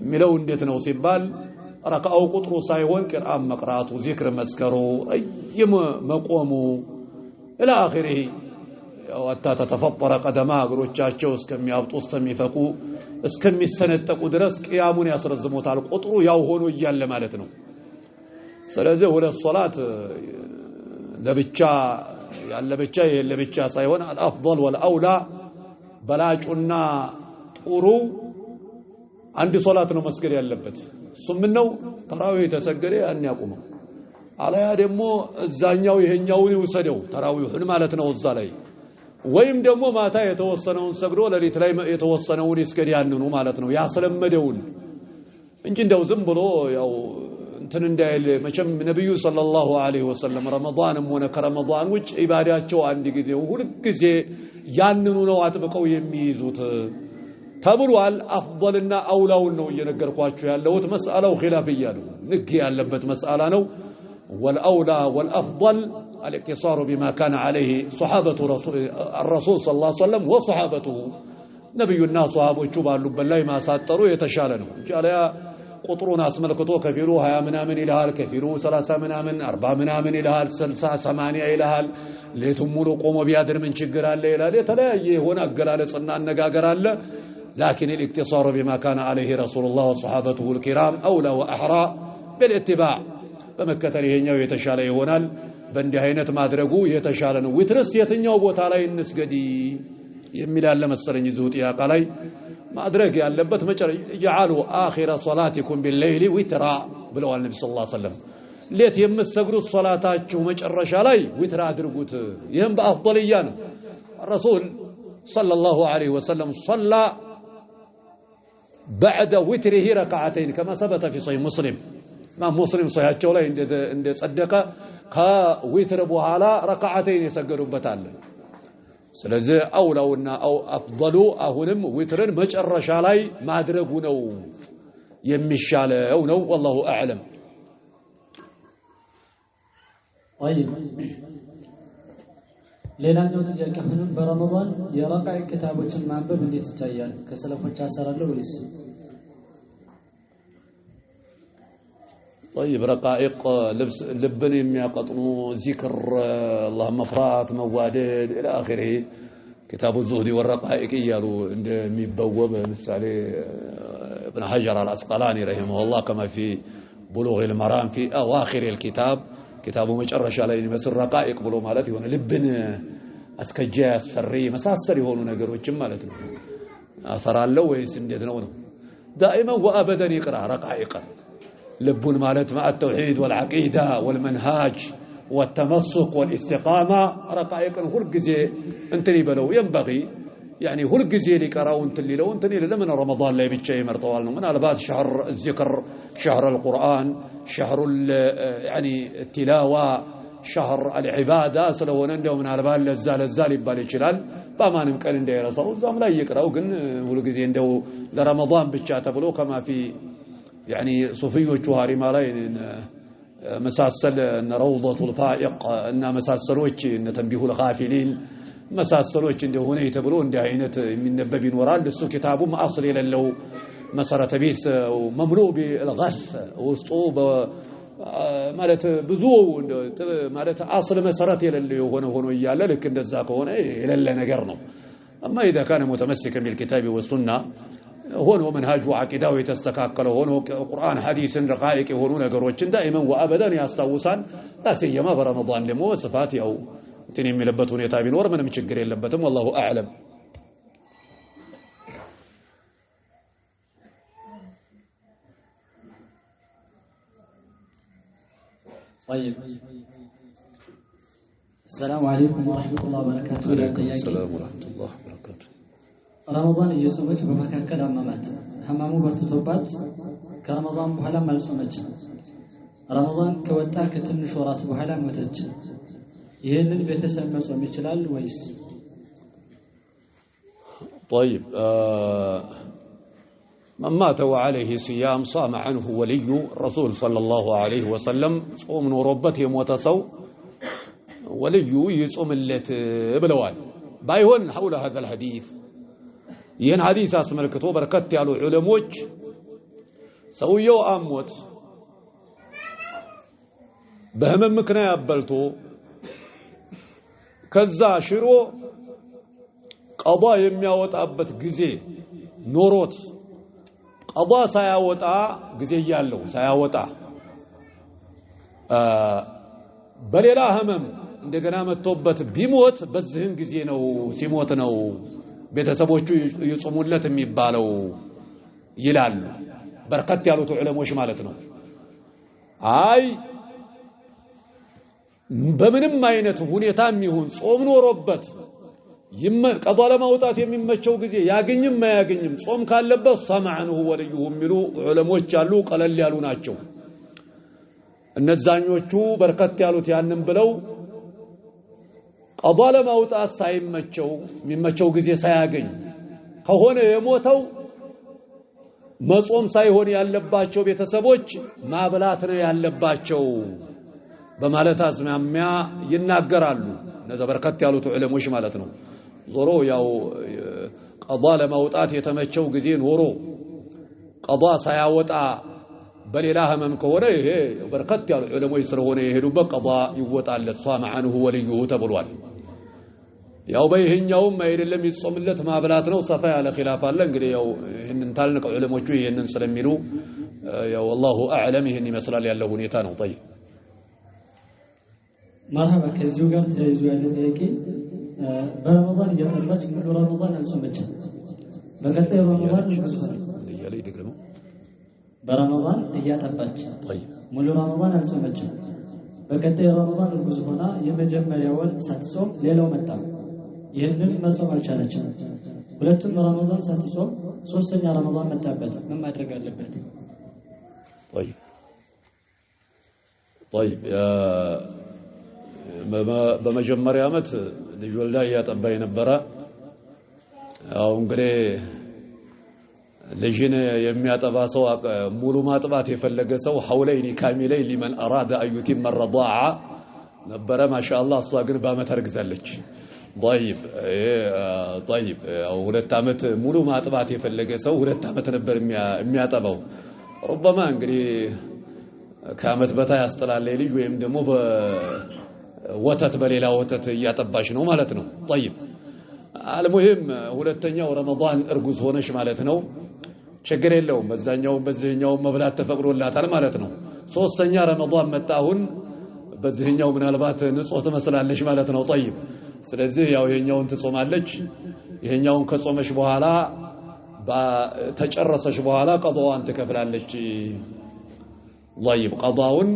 S2: የሚለው እንዴት ነው ሲባል ረክዓው ቁጥሩ ሳይሆን ቂርአን መቅራቱ፣ ዚክር መስከሩ፣ ረጅም መቆሙ إلى آخره حتى تتفطر قدماه እግሮቻቸው እስከሚያብጡ እስከሚፈቁ እስከሚሰነጠቁ ድረስ ቅያሙን ያስረዝሙታል። ቁጥሩ ያው ሆኖ እያለ ማለት ነው። ስለዚህ ሁለት ሶላት ለብቻ ያለ ብቻ ይሄ ለብቻ ሳይሆን الأفضل والأولى በላጩና ጥሩ አንድ ሶላት ነው መስገድ ያለበት። እሱም ምን ነው ተራዊህ የተሰገደ ያን ያቁመው፣ አለያ ደግሞ እዛኛው ይሄኛውን ይውሰደው ተራዊሁን ማለት ነው እዛ ላይ ወይም ደግሞ ማታ የተወሰነውን ሰግዶ ሌሊት ላይ የተወሰነውን ይስገድ ያንኑ ማለት ነው ያስለመደውን እንጂ እንደው ዝም ብሎ ያው እንትን እንዳይል። መቼም ነብዩ صلى الله عليه وسلم ረመዳንም ሆነ ከረመዳን ውጭ ኢባዳቸው አንድ ጊዜ ሁልጊዜ ያንኑ ነው አጥብቀው የሚይዙት ተብሏል። አፍضልና አውላውን ነው እየነገርኳችሁ ያለሁት። መስአላው ኺላፍያ ነው፣ ንግ ያለበት መስአላ ነው። والأولى والأفضل الاقتصار بما كان عليه صحابة الرسول صلى الله عليه وسلم وصحابته ነብዩና ሶሃቦቹ ባሉበት ላይ ማሳጠሩ የተሻለ ነው እንጂ አለያ ቁጥሩን አስመልክቶ ከፊሉ 20 ምናምን ይልሃል፣ ከፊሉ 30 ምናምን 40 ምናምን ይልሃል፣ 60 80 ይልሃል። ሌቱን ሙሉ ቆሞ ቢያድር ምን ችግር አለ ይላል። የተለያየ የሆነ አገላለጽና አነጋገር አለ። لكن الاقتصار بما كان عليه رسول الله وصحابته الكرام أولى وأحرى بالاتباع በመከተል ይሄኛው የተሻለ ይሆናል። በእንዲህ አይነት ማድረጉ የተሻለ ነው። ዊትርስ የትኛው ቦታ ላይ እንስገድ? የሚል ያለ መሰለኝ እዚሁ ጥያቄ ላይ። ማድረግ ያለበት اجعلوا آخر صلاتكم بالليل وترا ብለዋል ነቢ صلى الله عليه وسلم። ሌት የምትሰግዱት ሶላታችሁ መጨረሻ ላይ ዊትር አድርጉት። ይህም በ أفضلية ነው። ረሱል صلى الله عليه وسلم صلى بعد وتره ركعتين كما ثبت في صحيح مسلم። ኢማም ሙስሊም ሶሒሓቸው ላይ እንደጸደቀ ከዊትር በኋላ ركعتين የሰገዱበታል። ስለዚህ አውላውና አው أفضل ኡ አሁንም ዊትርን መጨረሻ ላይ ማድረጉ ነው የሚሻለው ነው። والله أعلم።
S1: طيب ሌላኛው ጥያቄ አሁንም በረመዳን የረቃኢቅ ኪታቦችን ማንበብ እንዴት ይታያል? ከሰለፎች አሰር አለ ወይስ?
S2: طيب رقائق ልብን የሚያቀጥኑ ዚክር፣ አላህ መፍራት፣ መዋደድ إلى آخره كتاب الزهد والرقائق እያሉ እንደሚበወብ ምሳሌ እብን ሐጀር አልአስቀላኒ رحمه الله كما في بلوغ المرام في أواخر الكتاب ኪታቡ መጨረሻ ላይ የሚመስል ረቃኢቅ ብሎ ማለት የሆነ ልብን አስከጃ ያስፈሪ መሳሰል የሆኑ ነገሮችም ማለት ነው። አሰራለሁ ወይስ እንዴት ነው ነው? دائما وأبدا يقرأ رقائقا ልቡን ማለት مع التوحيد والعقيدة والمنهاج والتمسك والاستقامة ረቃኢቅን ሁልጊዜ እንትን ይበለው ينبغي يعني ሁልጊዜ ሊቀራው እንትን ሊለው እንትን ይል ለምን ረመዳን ላይ ብቻ ይመርጠዋል ነው? ምናልባት شهر الذكر شهر القرآن شهر يعني التلاوة شهر العبادة ስለሆነ እንደው ምናልባት ለዛ ለዛ ሊባል ይችላል። በማንም ቀን እንዳይረሳው እዛም ላይ ይቅራው። ግን ሁልጊዜ እንደው ለረመዳን ብቻ ተብሎ كما في يعني ሱፊዮቹ ሀሪማ ላይ መሳሰል እነ ረውደቱል ፋኢቅ እና መሳሰሎች እነ ተንቢሁል ጋፊሊን መሳሰሎች እንደሆነ ተብሎ እንዲህ አይነት የሚነበብ ይኖራል። እሱ ኪታቡም أصل የሌለው መሰረተ ቢስ مملوء بالغث ውስጡ ማለት ብዙ ማለት أصل መሰረት የሌለው የሆነ ሆኖ እያለ ልክ እንደዛ ከሆነ የሌለ ነገር ነው። أما إذا كان متمسكا بالكتاب والسنة ሆኖ መንሃጁ ዓቂዳው የተስተካከለ ሆኖ ቁርአን ሐዲስን ረቃኢቅ የሆኑ ነገሮችን دائما وأبدا ያስታውሳል። لا سيما በረመዳን ደግሞ ስፋት ያው እንትን የሚልበት ሁኔታ ቢኖር ምንም ችግር የለበትም። والله أعلم።
S1: طيب السلام عليكم ورحمة الله وبركاته።
S2: عليكم السلام ورحمة الله وبركاته።
S1: ረመዳን እየጾመች በመካከል አመማት። ህመሙ በርትቶባት ከረመዳን በኋላም አልጾመችም። ረመዳን ከወጣ ከትንሽ ወራት በኋላ ሞተች። ይህንን ቤተሰብ መጾም ይችላል ወይስ?
S2: طيب من مات وعليه صيام صام عنه ولي الرسول صلى الله عليه وسلم ጾም ኖሮበት የሞተ ሰው ወልዩ ይጾምለት ብለዋል። ባይሆን حول هذا الحديث ይህን ሐዲስ አስመልክቶ በርከት ያሉ ዑለሞች ሰውየው አሞት በህመም ምክንያት በልቶ ከዛ ሽሮ ቀዷ የሚያወጣበት ጊዜ ኖሮት ቀዷ ሳያወጣ ጊዜ እያለው ሳያወጣ በሌላ ህመም እንደገና መጥቶበት ቢሞት በዚህን ጊዜ ነው ሲሞት ነው ቤተሰቦቹ ይጾሙለት የሚባለው ይላሉ በርከት ያሉት ዑለሞች ማለት ነው። አይ በምንም አይነት ሁኔታም ይሁን ጾም ኖሮበት ቀዷ ለማውጣት የሚመቸው ጊዜ ያገኝም አያገኝም ጾም ካለበት ሰምዐንሁ ወልዩሁ የሚሉ ዑለሞች አሉ። ቀለል ያሉ ናቸው። እነዛኞቹ በርከት ያሉት ያንን ብለው ቀዷ ለማውጣት ሳይመቸው የሚመቸው ጊዜ ሳያገኝ ከሆነ የሞተው መጾም ሳይሆን ያለባቸው ቤተሰቦች ማብላት ነው ያለባቸው በማለት አዝማሚያ ይናገራሉ። እነዛ በርከት ያሉት ዑለሞች ማለት ነው። ዞሮ ያው ቀዷ ለማውጣት የተመቸው ጊዜ ኖሮ ቀዷ ሳያወጣ በሌላ ህመም ከሆነ ይሄ በርከት ያሉ ዑለሞች ስለሆነ የሄዱበት ቀዷ ይወጣለት ሷመ ዐንሁ ወልዩሁ ተብሏል። ያው በይህኛውም አይደለም ይጾምለት ማብላት ነው። ሰፋ ያለ ኺላፍ አለ። እንግዲህ ያው ይህንን ታልንቅ ዑለሞቹ ይህንን ስለሚሉ ያው ወላሁ አዕለም ይህን ይመስላል ያለው ሁኔታ ነው። ጠይብ
S1: መርሐባ። ከዚሁ ጋር ተያይዞ ያለ ጥያቄ በረመዳን እያጠባች ሙሉ ረመዳን አልጾመችም። በቀጣዩ ረመዳን
S2: እያለ ይደገመው።
S1: በረመዳን እያጠባች ሙሉ ረመዳን አልጾመችም። በቀጣዩ ረመዳን እርጉዝ ሆና የመጀመሪያውን ሳትጾም ሌላው መጣ። ይህንን መጾም አልቻለችም። ሁለቱም ረመዳን ሳትጾም ሶስተኛ ረመዳን መጣበት። ምን ማድረግ አለበት?
S2: طيب طيب በመጀመሪያ ዓመት ልጅ ወልዳ እያጠባ የነበረ ያው እንግዲህ ልጅን የሚያጠባ ሰው ሙሉ ማጥባት የፈለገ ሰው حولين كاملين لمن أراد أن يتم الرضاعة ነበረ። ማሻአላህ እሷ ግን በዓመት አርግዛለች። طيب طيب ሁለት ዓመት ሙሉ ማጥባት የፈለገ ሰው ሁለት ዓመት ነበር የሚያጠባው። ربما እንግዲህ ከዓመት በታች ያስጥላል ልጅ ወይም ደግሞ በወተት በሌላ ወተት እያጠባሽ ነው ማለት ነው። طيب المهم ሁለተኛው ረመዳን እርጉዝ ሆነሽ ማለት ነው። ችግር የለውም። በዛኛው በዚህኛው መብላት ተፈቅዶላታል ማለት ነው። ሶስተኛ ረመዳን መጣ። አሁን በዚህኛው ምናልባት ንጹህ ትመስላለች ማለት ነው። طيب ስለዚህ ያው ይሄኛውን ትጾማለች። ይሄኛውን ከጾመሽ በኋላ ተጨረሰሽ በኋላ ቀዳዋን ትከፍላለች። طيب ቀዳውን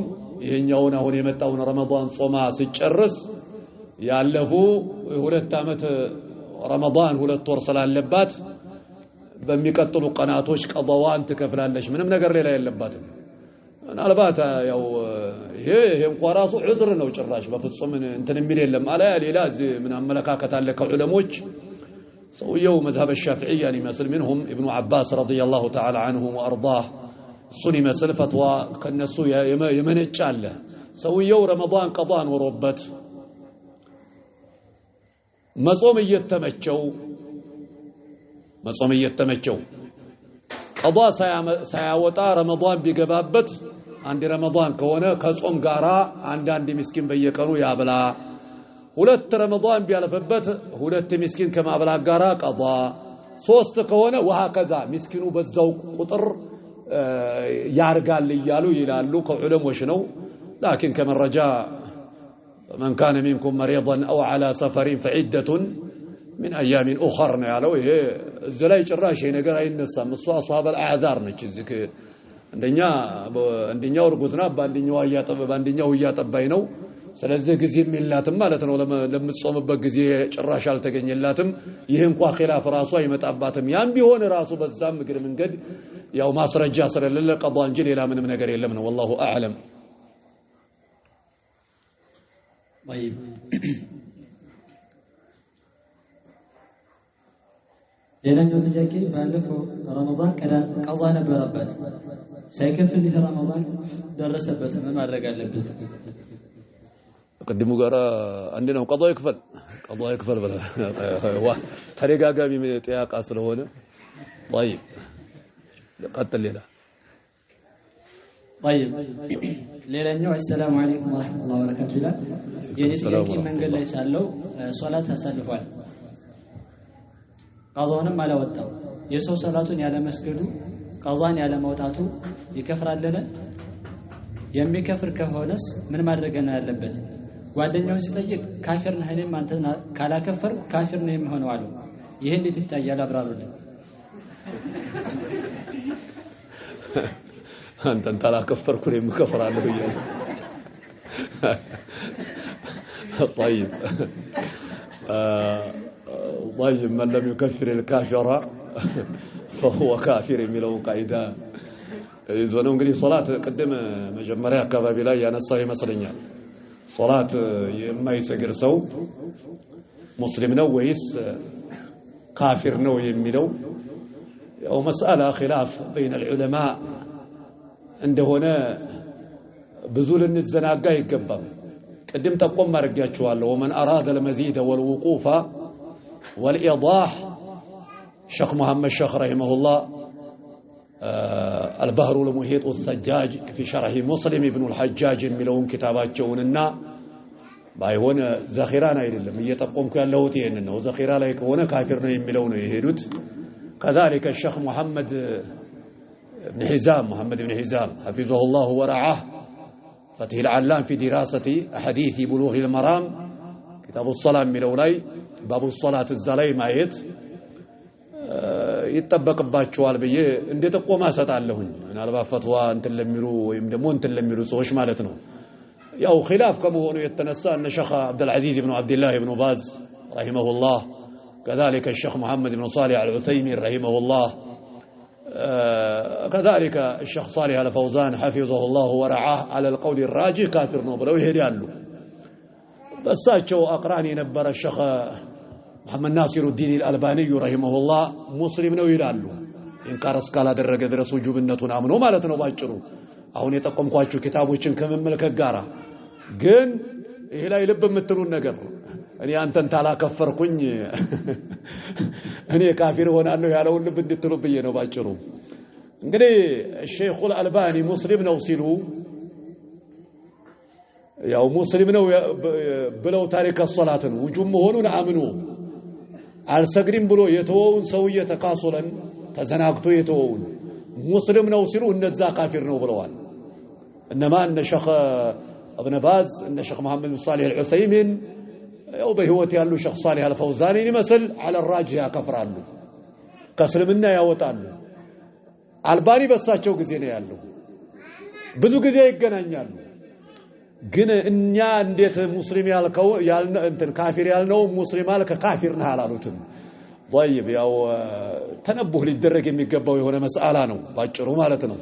S2: ይሄኛውን አሁን የመጣውን ረመዳን ጾማ ሲጨርስ ያለፉ ሁለት ዓመት ረመዳን ሁለት ወር ስላለባት በሚቀጥሉ ቀናቶች ቀዳዋን ትከፍላለች። ምንም ነገር ሌላ የለባትም። ምናልባት ያው ይሄ እንኳን ራሱ ዑዝር ነው። ጭራሽ በፍጹም እንትን የሚል የለም። አላያ ሌላ እዚህ ምን አመለካከት አለ ከዑለሞች ሰውየው መዝሀብ ሻፊዒያን ይመስል منهم ابن عباس رضي الله تعالى عنه وأرضاه እሱን ይመስል ፈትዋ ከነሱ የመነጨ አለ። ሰውየው ረመዳን ቀዳ ኖሮበት መጾም እየተመቸው ቀዳ ሳያወጣ ረመዳን ቢገባበት አንድ ረመዳን ከሆነ ከጾም ጋራ አንዳንድ ምስኪን በየቀኑ ያብላ። ሁለት ረመዳን ቢያልፍበት ሁለት ምስኪን ከማብላት ጋራ ቀዳ፣ ሶስት ከሆነ ወሀከዛ ምስኪኑ በዛው ቁጥር ያርጋል እያሉ ይላሉ። ከዑለሞች ነው። لكن ከመረጃ من كان منكم مريضا أو على سفر فعدة من أيام أخر ነው ያለው። ይሄ እዚህ ላይ ጭራሽ ይሄ ነገር አይነሳም። እሷ أصحاب الأعذار ነች። እዚህ አንደኛ አንደኛው እርጉዝ ናት፣ በአንደኛው እያጠባኝ ነው። ስለዚህ ጊዜም የላትም ማለት ነው። ለምትጾምበት ጊዜ ጭራሽ አልተገኘላትም። ይህ እንኳ ኺላፍ ራሱ አይመጣባትም። ያም ቢሆን ራሱ በዛም እግር መንገድ ያው ማስረጃ ስለሌለ ቀዷ እንጂ ሌላ ምንም ነገር የለም ነው። ወላሁ አዕለም።
S1: طيب ሌላኛው ጥያቄ ባለፈው ረመዳን ቀዛ ነበረበት ሳይከፍል ይህ ረመዳን ደረሰበት፣ ምን ማድረግ አለበት?
S2: ቅድሙ ጋራ አንድ ነው። ቀዷ ይክፈል፣ ቀዷ ይክፈል ተደጋጋሚ ጥያቄ ስለሆነ طيب ቀጥል። ሌላ
S1: طيب ሌላኛው السلام عليكم ورحمة الله وبركاته ይላል። የኔ ጥያቄ መንገድ ላይ ሳለው ሶላት አሳልፏል፣ ቀዷንም አላወጣም። የሰው ሶላቱን ያለ መስገዱ ቀዷን ያለ ማውጣቱ ይከፍራልን? የሚከፍር ከሆነስ ምን ማድረግ ነው ያለበት? ጓደኛውን ሲጠይቅ ካፊር ነህ እኔም አንተን ካላከፈር ካፊር ነው የሚሆነው አለው። ይሄ እንዴት ይታያል? አብራሩልን።
S2: አንተን ታላከፈርኩ እኔም እከፍራለሁ እያለ طيب طيب من لم يكفر الكافر فهو كافر የሚለውን ቃይዳ ይዞ ነው እንግዲህ ሶላት ቅድም መጀመሪያ አካባቢ ላይ ያነሳው ይመስለኛል። ሶላት የማይሰግድ ሰው ሙስሊም ነው ወይስ ካፊር ነው የሚለው ያው መስአላ ኺላፍ በይነ العلماء እንደሆነ ብዙ ልንዘናጋ አይገባም። ቅድም ጠቆም አድርጌያችኋለሁ። ومن أراد المزيد والوقوف والإيضاح ሸኽ መሐመድ ሸኽ رحمه الله البحر المحيط الثجاج في شرح مسلم ابن الحجاج የሚለውን ኪታባቸውንና ባይሆን ዘኺራን አይደለም እየጠቆምኩ ያለሁት ይሄንን ነው። ዘኺራ ላይ ከሆነ ካፊር ነው የሚለው ነው የሄዱት። كذلك الشيخ محمد بن حزام محمد بن حزام حفظه الله ورعاه فتح العلام في دراسة حديث بلوغ المرام كتاب الصلاة የሚለው ላይ باب الصلاة እዛ ላይ ማየት ይጠበቅባቸዋል ብዬ እንደ ጥቆማ እሰጣለሁኝ። ምናልባት ፈትዋ እንትን ለሚሉ ወይም ደግሞ እንትን ለሚሉ ሰዎች ማለት ነው። ያው ኺላፍ ከመሆኑ የተነሳ እነ ሸኽ አብዱልዓዚዝ ብኑ አብድላህ ብኑ ባዝ رحمه الله كذلك الشيخ محمد بن صالح العثيمين رحمه الله كذلك الشيخ صالح الفوزان حفظه الله ورعاه على القول الراجح كافر ነው ብለው ይሄዳሉ። በእሳቸው አቅራን የነበረ ሸኽ መሐመድ ናሲሩ ዲን አልአልባኒ رحمه الله ሙስሊም ነው ይላሉ። ኢንካር እስካላደረገ ድረስ ውጁብነቱን አምኖ ማለት ነው። ባጭሩ አሁን የጠቆምኳችሁ ኪታቦችን ከመመልከት ጋራ ግን ይሄ ላይ ልብ የምትሉን ነገር እኔ አንተን ታላከፈርኩኝ እኔ ካፊር ሆናለሁ ያለውን ልብ እንድትሉ ብዬ ነው። ባጭሩ እንግዲህ ሼኹል አልባኒ ሙስሊም ነው ሲሉ ያው ሙስሊም ነው ብለው ታሪክ ሶላትን ውጁብ መሆኑን አምኖ አልሰግድም ብሎ የተወውን ሰውዬ ተካሱለን ተዘናግቶ የተወውን ሙስሊም ነው ሲሉ እነዛ ካፊር ነው ብለዋል። እነማ እነ ሸኽ እብነ ባዝ እነ ሸኽ መሐመድ ብን ሷሊህ አልዑሰይሚን ያው በህይወት ያሉ ሸኽ ሷሊህ አልፈውዛኒን ይመስል على الراجح ያከፍራሉ፣ ከእስልምና ያወጣሉ። አልባኒ በሳቸው ጊዜ ነው ያለው፣ ብዙ ጊዜ ይገናኛሉ። ግን እኛ እንዴት ሙስሊም ያልከው ያልነ እንትን ካፊር ያልነው ሙስሊም አልከ ካፊር ነህ አላሉትም። طيب ያው ተነቡህ ሊደረግ የሚገባው የሆነ መስአላ ነው ባጭሩ ማለት ነው።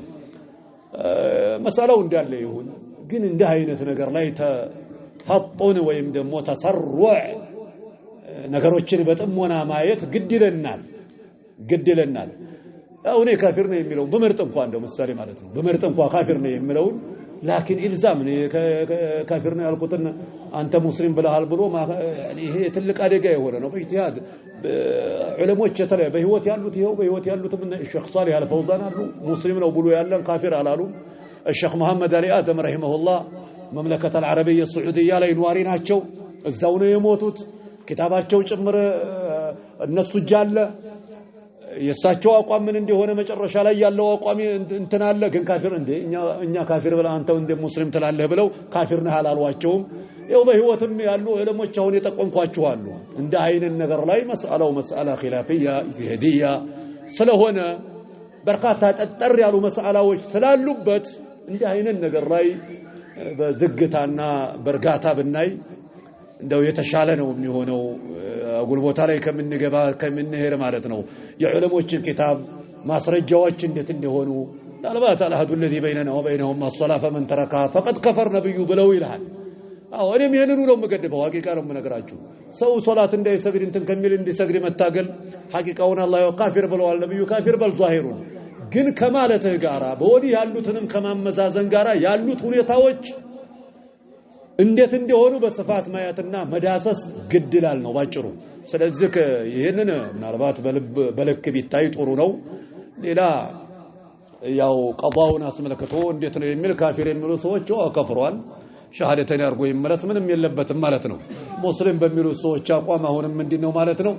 S2: መስአላው እንዳለ ይሁን፣ ግን እንዲህ አይነት ነገር ላይ ተፈጡን ወይም ደግሞ ተሰሩዕ ነገሮችን በጥሞና ማየት ግድ ይለናል ግድ ይለናል። ያው እኔ ካፊር ነው የሚለውን በምርጥ እንኳን እንደው ምሳሌ ማለት ነው በምርጥ እንኳን ካፊር ነው የሚለውን لكن إلزام ካፊር ነው ያልኩትን አንተ ሙስሊም ብለሃል ብሎ ይሄ ትልቅ አደጋ የሆነ ነው። በኢጅቲሃድ ዑለሞች የተለያዩ በህይወት ያሉት ይኸው በህይወት ያሉትም እነ ሸኽ ሷሊህ አልፈውዛን አሉ ሙስሊም ነው ብሎ ያለን ካፊር አላሉም። ሸኽ መሐመድ አሊ አደም رحمه الله المملكة العربية السعودية ላይ ኗሪ ናቸው። እዛው ነው የሞቱት። ኪታባቸው ጭምር እነሱ እጅ አለ። የእሳቸው አቋም ምን እንደሆነ መጨረሻ ላይ ያለው አቋም እንትን አለ። ግን ካፊር እንዴ እኛ ካፊር ብለህ አንተ እንደ ሙስሊም ትላለህ ብለው ካፊር ነህ አላሏቸውም። ያው በህይወትም ያሉ ዑለሞች አሁን የጠቆምኳችሁ አሉ። እንደ አይነት ነገር ላይ መስአላው መስአላ ኺላፊያ ኢጅቲሃዲያ ስለሆነ በርካታ ጠጠር ያሉ መስአላዎች ስላሉበት እንዲህ አይነት ነገር ላይ በዝግታና በእርጋታ ብናይ እንደው የተሻለ ነው የሚሆነው፣ አጉል ቦታ ላይ ከምንገባ ከምንሄድ ማለት ነው። የዑለሞችን ኪታብ ማስረጃዎች እንዴት እንደሆኑ ምናልባት العهد الذي بيننا وبينهم الصلاة فمن تركها فقد كفر ነብዩ ብለው ይልሃል። አዎ እኔም ይሄንኑ ነው የምገድበው። ሐቂቃ ነው የምነግራችሁ። ሰው ሶላት እንዳይሰግድ እንትን ከሚል እንዲሰግድ መታገል ሐቂቃውን አላህ ካፊር ብለዋል ነብዩ ካፊር በል ዛሂሩን ግን ከማለትህ ጋራ በወዲህ ያሉትንም ከማመዛዘን ጋራ ያሉት ሁኔታዎች እንዴት እንደሆኑ በስፋት ማየትና መዳሰስ ግድ ይላል ነው ባጭሩ። ስለዚህ ይህንን ምናልባት በልክ ቢታይ ጥሩ ነው። ሌላ ያው ቀዳውን አስመልክቶ እንዴት ነው የሚል ካፊር የሚሉ ሰዎች ከፍሯል፣ ሸሃደተን አድርጎ ይመለስ ምንም የለበትም ማለት ነው። ሙስሊም በሚሉ ሰዎች አቋም አሁንም ምንድን ነው ማለት ነው?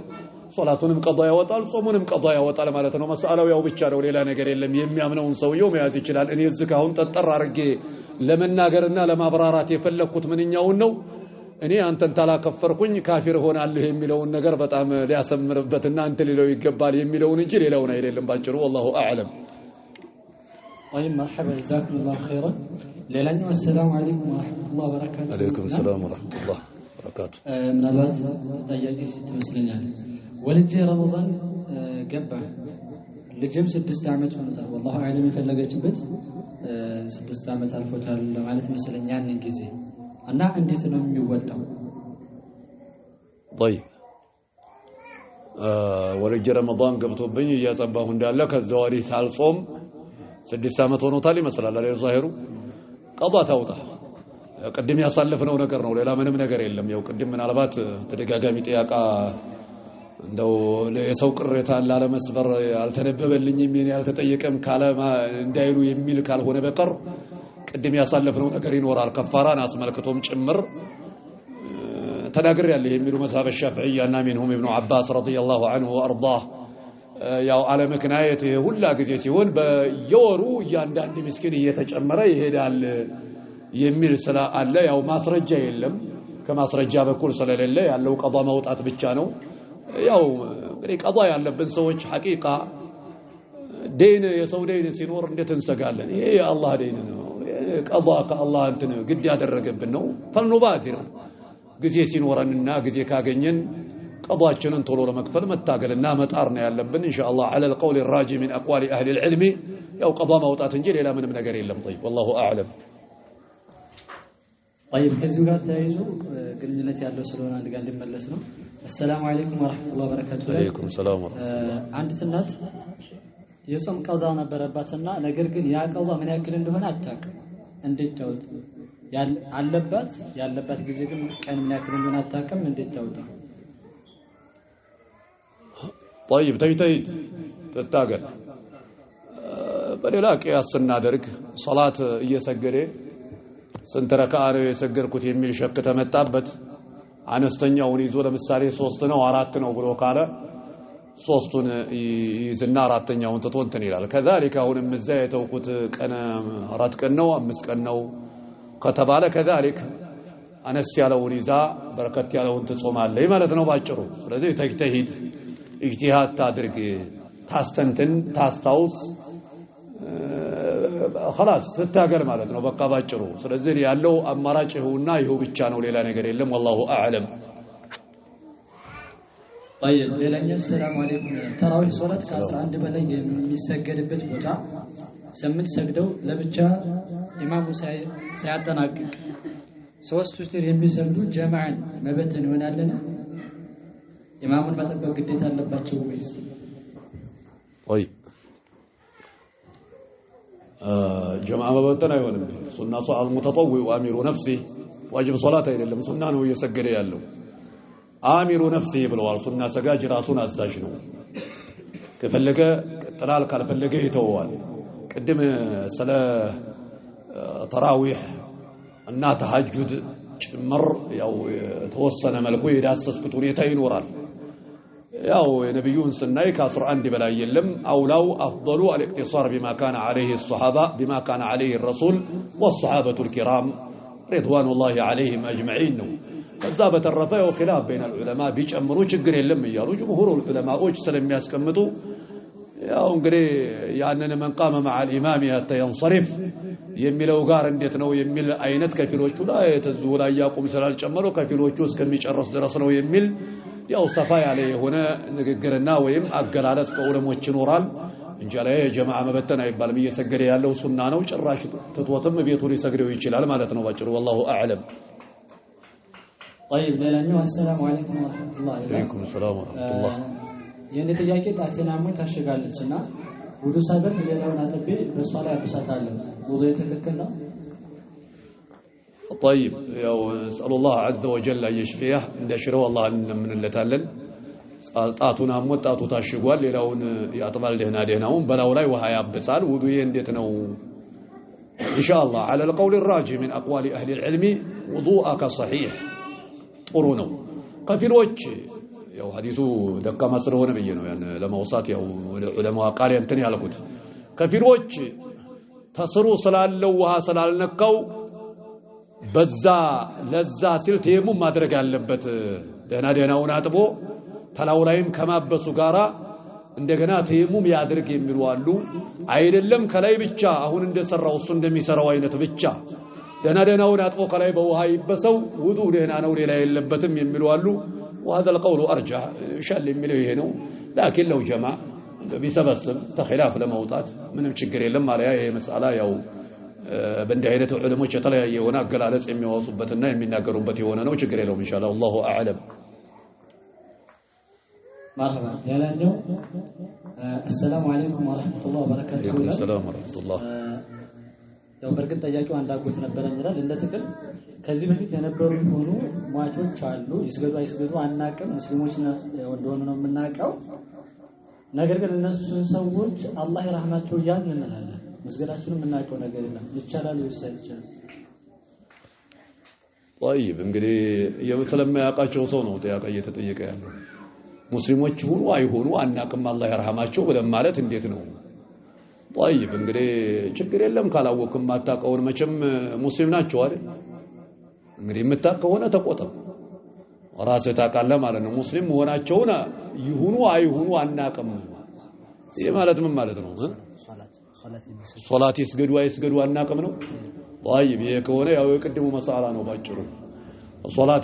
S2: ሶላቱንም ቀዳ ያወጣል፣ ጾሙንም ቀዳ ያወጣል ማለት ነው። መስአላው ያው ብቻ ነው፣ ሌላ ነገር የለም። የሚያምነውን ሰውየው መያዝ ይችላል። እኔ እዚህ አሁን ጠጠር አድርጌ ለመናገርና ለማብራራት የፈለግኩት ምንኛውን ነው፣ እኔ አንተን ታላከፈርኩኝ ካፊር እሆናለሁ የሚለውን ነገር በጣም ሊያሰምርበትና እንትን ሊለው ይገባል የሚለውን እንጂ ሌላውን አይደለም ባጭሩ። والله أعلم።
S1: طيب مرحبا جزاكم الله خيرا። ሌላኛው السلام عليكم ورحمة الله وبركاته።
S2: عليكم السلام ورحمة الله وبركاته።
S1: ምናልባት ጠያቂ ሴት ትመስለኛል። ወልጄ ረመዳን ገባ፣ ልጅም 6 ዓመት ሆኖታል። والله أعلم የፈለገችበት 6 ዓመት አልፎታል ለማለት መሰለኝ ያንን ጊዜ እና እንዴት ነው የሚወጣው?
S2: طيب ወልጄ ረመዳን ገብቶብኝ እያጸባሁ እንዳለ ከዛ ወዲህ ሳልጾም 6 ዓመት ሆኖታል ይመስላል አይደል? ዛሂሩ ቀዷ ታውጣ። ቅድም ያሳለፍነው ነገር ነው፣ ሌላ ምንም ነገር የለም። ያው ቅድም ምናልባት ተደጋጋሚ ጥያቃ እንደው የሰው ቅሬታን ላለመስበር አልተነበበልኝም የኔ አልተጠየቀም ካለ እንዳይሉ የሚል ካልሆነ በቀር ቅድም ያሳለፍነው ነገር ይኖራል። ከፋራን አስመልክቶም ጭምር ተናግሬያለሁ የሚሉ መዝሀብ ሻፊዒያ እና ሚንሁም ኢብኑ አባስ ረዲየላሁ ዐንሁ ወአርዳህ ያው አለ ምክንያት ሁላ ጊዜ ሲሆን በየወሩ እያንዳንድ ምስኪን እየተጨመረ ይሄዳል የሚል ስለ አለ። ያው ማስረጃ የለም። ከማስረጃ በኩል ስለሌለ ያለው ቀዷ ማውጣት ብቻ ነው። ያው እንግዲህ ቀዷ ያለብን ሰዎች ሐቂቃ ደይን የሰው ደይን ሲኖር እንዴት እንሰጋለን? ይሄ የአላህ ደይን ነው። ቀዷ ከአላህ እንትን ግድ ያደረገብን ነው። ፈልኑባዲር ጊዜ ሲኖረንና ጊዜ ካገኘን ቀዷችንን ቶሎ ለመክፈል መታገልና መጣር ነው ያለብን። ኢንሻአላህ على القول الراجح من اقوال اهل العلم ያው ቀዷ ማውጣት እንጂ ሌላ ምንም ነገር የለም። طيب والله اعلم።
S1: طيب ከዚሁ ጋር ተያይዞ ግንኙነት ያለው ስለሆነ አንድ ጋር እንዲመለስ ነው። السلام عليكم ورحمة الله وبركاته።
S2: عليكم السلام ورحمة الله።
S1: አንዲት እናት የጾም ቀዷ ነበረባትና ነገር ግን ያ ቀዷ ምን ያክል እንደሆነ አታውቅም። እንዴት ታውጥ አለባት ያለባት ጊዜ ግን ቀን ምን ያክል እንደሆነ አታውቅም። እንዴት ታውጣ?
S2: طيب ተይተይት ትታገል። በሌላ ቅያስ ስናደርግ ሰላት እየሰገደ ስንት ረካዓ ነው የሰገድኩት የሚል ሸክ ተመጣበት፣ አነስተኛውን ይዞ ለምሳሌ 3 ነው 4 ነው ብሎ ካለ 3ቱን ይዝና 4ኛውን ትቶ እንትን ይላል። ከዛሊክ አሁንም እዛ የተውኩት ቀን 4 ቀን ነው 5 ቀን ነው ከተባለ ከዛሊክ አነስ ያለውን ይዛ በረከት ያለውን ትጾማለች ማለት ነው ባጭሩ። ስለዚህ ተጅተሂድ ኢጅቲሃድ ታድርግ፣ ታስተንትን፣ ታስታውስ፣ خلاص ስታገል ማለት ነው በቃ ባጭሩ። ስለዚህ ያለው አማራጭ ይኸውና ይኸው ብቻ ነው፣ ሌላ ነገር የለም። والله اعلم።
S1: طيب ሌላኛው السلام عليكم። ተራዊህ ሶላት ከ11 በላይ የሚሰገድበት ቦታ 8 ሰግደው ለብቻ ኢማሙ ሳያጠናቅቅ 3 ዊትር የሚሰግዱ ጀማዓን መበተን ይሆናልን? ኢማሙን መጠበቅ ግዴታ አለባቸው ወይስ?
S2: طيب ጀማዓ መበተን አይሆንም። ሱና ሷል ሙተጠዊዑ አሚሩ ነፍሲ ዋጅብ ሶላት አይደለም፣ ሱና ነው እየሰገደ ያለው። አሚሩ ነፍሲ ብለዋል። ሱና ሰጋጅ ራሱን አዛዥ ነው። ከፈለገ ቀጥላል፣ ካልፈለገ ይተወዋል። ቅድም ስለ ተራዊህ እና ተሐጁድ ጭምር ያው የተወሰነ መልኩ የዳሰስኩት ሁኔታ ይኖራል። ያው የነብዩን ስናይ ከ11 በላይ የለም። አውላው አፍضሉ الاقتصار بما كان عليه الصحابه بما كان عليه الرسول والصحابه الكرام رضوان الله عليهم اجمعين ነው። ከዛ በተረፈ ያው خلاف بين العلماء ቢጨምሩ ችግር የለም እያሉ ጅምሁር ዑለማዎች ስለሚያስቀምጡ ያው እንግዲህ ያንን من قام مع الامام حتى ينصرف የሚለው ጋር እንዴት ነው የሚል አይነት ከፊሎቹ ላይ ተዙ ላይ ያቁም ስላልጨመሩ ከፊሎቹ እስከሚጨርስ ድረስ ነው የሚል ያው ሰፋ ያለ የሆነ ንግግርና ወይም አገላለጽ ከዑለሞች ይኖራል እንጂ ላይ ጀማዓ መበተን አይባልም። እየሰገደ ያለው ሱና ነው። ጭራሽ ትቶትም ቤቱ ሊሰግደው ይችላል ማለት ነው ባጭሩ። والله اعلم።
S1: طيب ሌላኛው السلام عليكم ورحمة الله።
S2: عليكم السلام ورحمة الله።
S1: የኔ ጥያቄ ጣቴን አሞኝ ታሽጋለችና ውዱ ሳደርግ ሌላውን አጥቤ በሷ ላይ አብሳታለሁ። ውዱዬ ትክክል ነው?
S2: طيب ያው نسأل الله عز وجل أن يشفيه እንዲያሽረው አላህ እንለምንለታለን። ጣቱን አሞት ጣቱ ታሽጓል፣ ሌላውን ያጥባል ደህና ደህናውን፣ በላው ላይ ውሃ ያብሳል። ውዱዬ እንዴት ነው? ኢንሻአላህ على القول الراجح من اقوال اهل العلم وضوءك صحيح ጥሩ ነው። ከፊሎች ያው ሐዲሱ ደካማ ስለሆነ ብዬ ነው ያን ለማውሳት ያው ዑለማው ቃል እንትን ያልኩት። ከፊሎች ተስሩ ስላለው ውሃ ስላልነካው በዛ ለዛ ሲል ተየሙም ማድረግ ያለበት ደህና ደህናውን አጥቦ ተላው ላይም ከማበሱ ጋራ እንደገና ተየሙም ያድርግ የሚሉ አሉ። አይደለም ከላይ ብቻ አሁን እንደሰራው እሱ እንደሚሰራው አይነት ብቻ ደህና ደህናውን አጥቦ ከላይ በውሃ ይበሰው ውዱ ደህና ነው ሌላ የለበትም የሚሉ አሉ። وهذا القول ارجح ሻል የሚለው ይሄ ነው። لكن لو جمع ቢሰበስብ ተኺላፍ ለመውጣት ምንም ችግር የለም። ማለያ ይሄ መስአላ ያው በእንዲህ አይነት ዑለሞች የተለያየ የሆነ አገላለጽ የሚያወጡበትና የሚናገሩበት የሆነ ነው። ችግር የለውም ኢንሻአላህ። والله اعلم።
S1: መርሐባ። ሌላኛው السلام عليكم ورحمة الله وبركاته።
S2: عليكم السلام ورحمة الله።
S1: ያው በእርግጥ ጠያቂው አንድ አጎት ነበረኝ ይላል። እንደ ጥቅል ከዚህ በፊት የነበሩ የሆኑ ሟቾች አሉ። ይስገዱ አይስገዱ አናቅም፣ ሙስሊሞች እንደሆኑ ነው የምናውቀው። ነገር ግን እነሱን ሰዎች አላህ ይራህማቸው እያልን እንላለን። መስገዳችንን የምናውቀው ነገር የለም። ይቻላል ወይስ አይቻልም?
S2: طيب እንግዲህ ስለማያውቃቸው ሰው ነው ጥያቄ እየተጠየቀ ያለው። ሙስሊሞች ሁኑ አይሆኑ አናቅም አላህ ይርሐማቸው ብለን ማለት እንዴት ነው? طيب እንግዲህ ችግር የለም ካላወቅም ማታውቀውን መቼም ሙስሊም ናቸው አይደል? እንግዲህ የምታውቅ ከሆነ ተቆጠብ፣ ራስህ ታውቃለህ ማለት ነው። ሙስሊም መሆናቸውን ይሁኑ አይሁኑ አናቅም። ይህ ማለት ምን ማለት ነው? ሶላት ይስገዱ አይስገዱ አናቅም ነው። طيب ይሄ ከሆነ ያው የቅድሙ መሳላ ነው ባጭሩ። ሶላት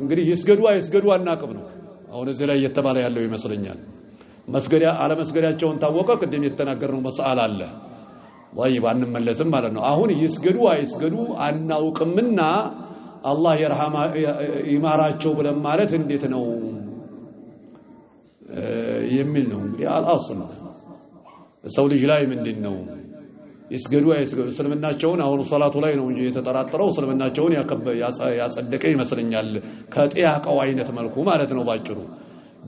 S2: እንግዲህ ይስገዱ አይስገዱ አናቅም ነው አሁን እዚህ ላይ እየተባለ ያለው ይመስለኛል። መስገዲያ አለመስገዳቸውን ታወቀ፣ ቅድም የተናገርነው መስአል አለ። طيب አንመለስም ማለት ነው። አሁን ይስገዱ አይስገዱ አናውቅምና አላህ የርሐማ ይማራቸው ብለን ማለት እንዴት ነው የሚል ነው። እንግዲህ አልአስል ሰው ልጅ ላይ ምንድን ነው ይስገዱ አይስገዱ እስልምናቸውን አሁን ሶላቱ ላይ ነው እንጂ የተጠራጠረው እስልምናቸውን ያጸደቀ ይመስለኛል፣ ከጥያቄው አይነት መልኩ ማለት ነው ባጭሩ።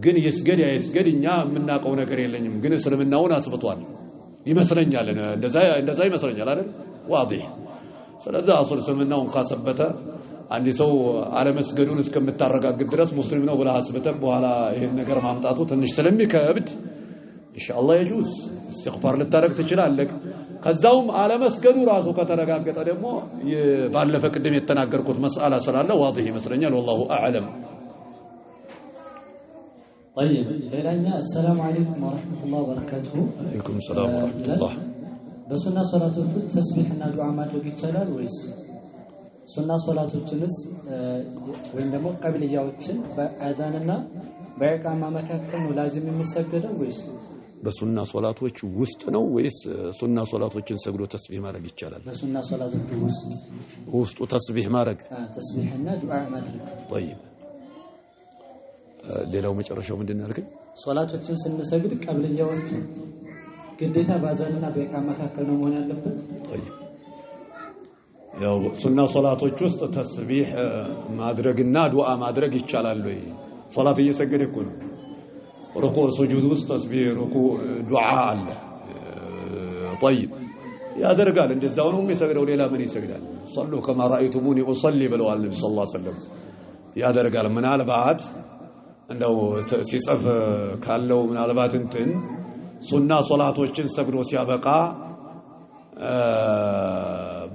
S2: ግን ይስገድ አይስገድ እኛ የምናውቀው ነገር የለኝም፣ ግን እስልምናውን አስብቷል ይመስለኛል። እንደዛ ይመስለኛል አይደል? ዋዲህ። ስለዚህ አስል እስልምናውን ካሰበተ አንድ ሰው አለመስገዱን እስከምታረጋግጥ ድረስ ሙስሊም ነው ብለህ አስብተህ በኋላ ይሄን ነገር ማምጣቱ ትንሽ ስለሚከብድ ኢንሻአላህ يجوز استغفار ልታደርግ ትችላለህ። ከዛውም አለመስገዱ ራሱ ከተረጋገጠ ደግሞ ባለፈ ቅድም የተናገርኩት መስአላ ስላለ واضح ይመስለኛል። والله أعلم።
S1: طيب ሌላኛ السلام عليكم ورحمة الله وبركاته።
S2: عليكم السلام ورحمة الله።
S1: በሱና ሶላቶች ውስጥ ተስቢሕና ዱዓ ማድረግ ይቻላል ወይስ ሱና ሶላቶችንስ ወይም ደግሞ ቀብልያዎችን በአዛንና በኢቃማ መካከል ነው ላዚም የሚሰገደው ወይስ
S2: በሱና ሶላቶች ውስጥ ነው ወይስ ሱና ሶላቶችን ሰግዶ ተስቢህ ማድረግ ይቻላል?
S1: በሱና ሶላቶች ውስጥ
S2: ውስጡ ተስቢህ ማድረግ
S1: ተስቢሕና ዱዓ ማድረግ።
S2: طيب ሌላው መጨረሻው ምንድን ነው ያልከኝ?
S1: ሶላቶችን ስንሰግድ ቀብልያዎቹ ግዴታ በአዛንና በኢቃማ መካከል ነው መሆን ያለበት?
S2: طيب ያው ሱና ሶላቶች ውስጥ ተስቢህ ማድረግና ዱዓ ማድረግ ይቻላል ወይ? ሶላት እየሰገደ እኮ ነው። ሩኩዕ ሱጁድ ውስጥ ተስቢህ፣ ሩኩዕ፣ ዱዓ አለ። طيب ያደርጋል። እንደዛው ነው የሚሰግደው። ሌላ ምን ይሰግዳል? صلوا كما رأيتموني أصلي ብለዋል ነብዩ صلى الله عليه وسلم። ያደርጋል። ምናልባት እንደው ሲጽፍ ካለው ምናልባት እንትን ሱና ሶላቶችን ሰግዶ ሲያበቃ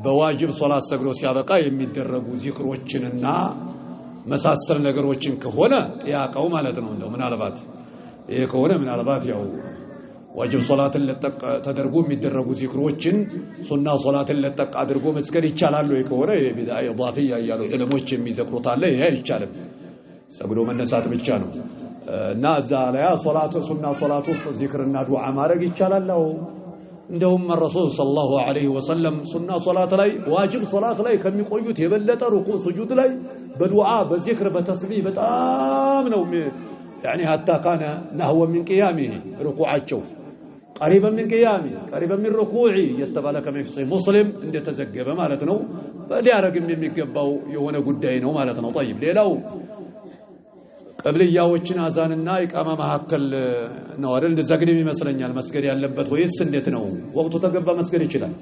S2: በዋጅብ ሶላት ሰግዶ ሲያበቃ የሚደረጉ ዚክሮችንና መሳሰል ነገሮችን ከሆነ ጥያቄው ማለት ነው። እንደው ምናልባት ይሄ ከሆነ ምናልባት ያው ዋጅብ ሶላትን ለጠቅ ተደርጎ የሚደረጉ ዚክሮችን ሱና ሶላትን ለጠቅ አድርጎ መስገድ ይቻላል ወይ ከሆነ የቢድዓ ኢዳፊያ እያሉ ዑለሞች የሚዘክሩት አለ። ይሄ አይቻልም፣ ሰግዶ መነሳት ብቻ ነው። እና እዛ ላይ ሶላት ሱና ሶላት ውስጥ ዚክርና ዱዓ ማድረግ ይቻላል። አዎ እንደውም ረሱል صلى الله عليه وسلم ሱና ሶላት ላይ ዋጅብ ሶላት ላይ ከሚቆዩት የበለጠ ሩኩዕ ሱጁድ ላይ በዱዓ በዚክር በተስቢህ በጣም ነው يعني حتى كان نحو من قيامه ሩኩዓቸው قريبا من قيامه قريبا من ركوعه እየተባለ كما في صحيح مسلم እንደተዘገበ ማለት ነው። ሊያረግም የሚገባው የሆነ ጉዳይ ነው ማለት ነው። طيب ሌላው ቀብልያዎችን አዛንና ኢቃማ መካከል ነው አይደል? እንደዛ ግን ይመስለኛል መስገድ ያለበት ወይስ እንዴት ነው? ወቅቱ ተገባ መስገድ ይችላል።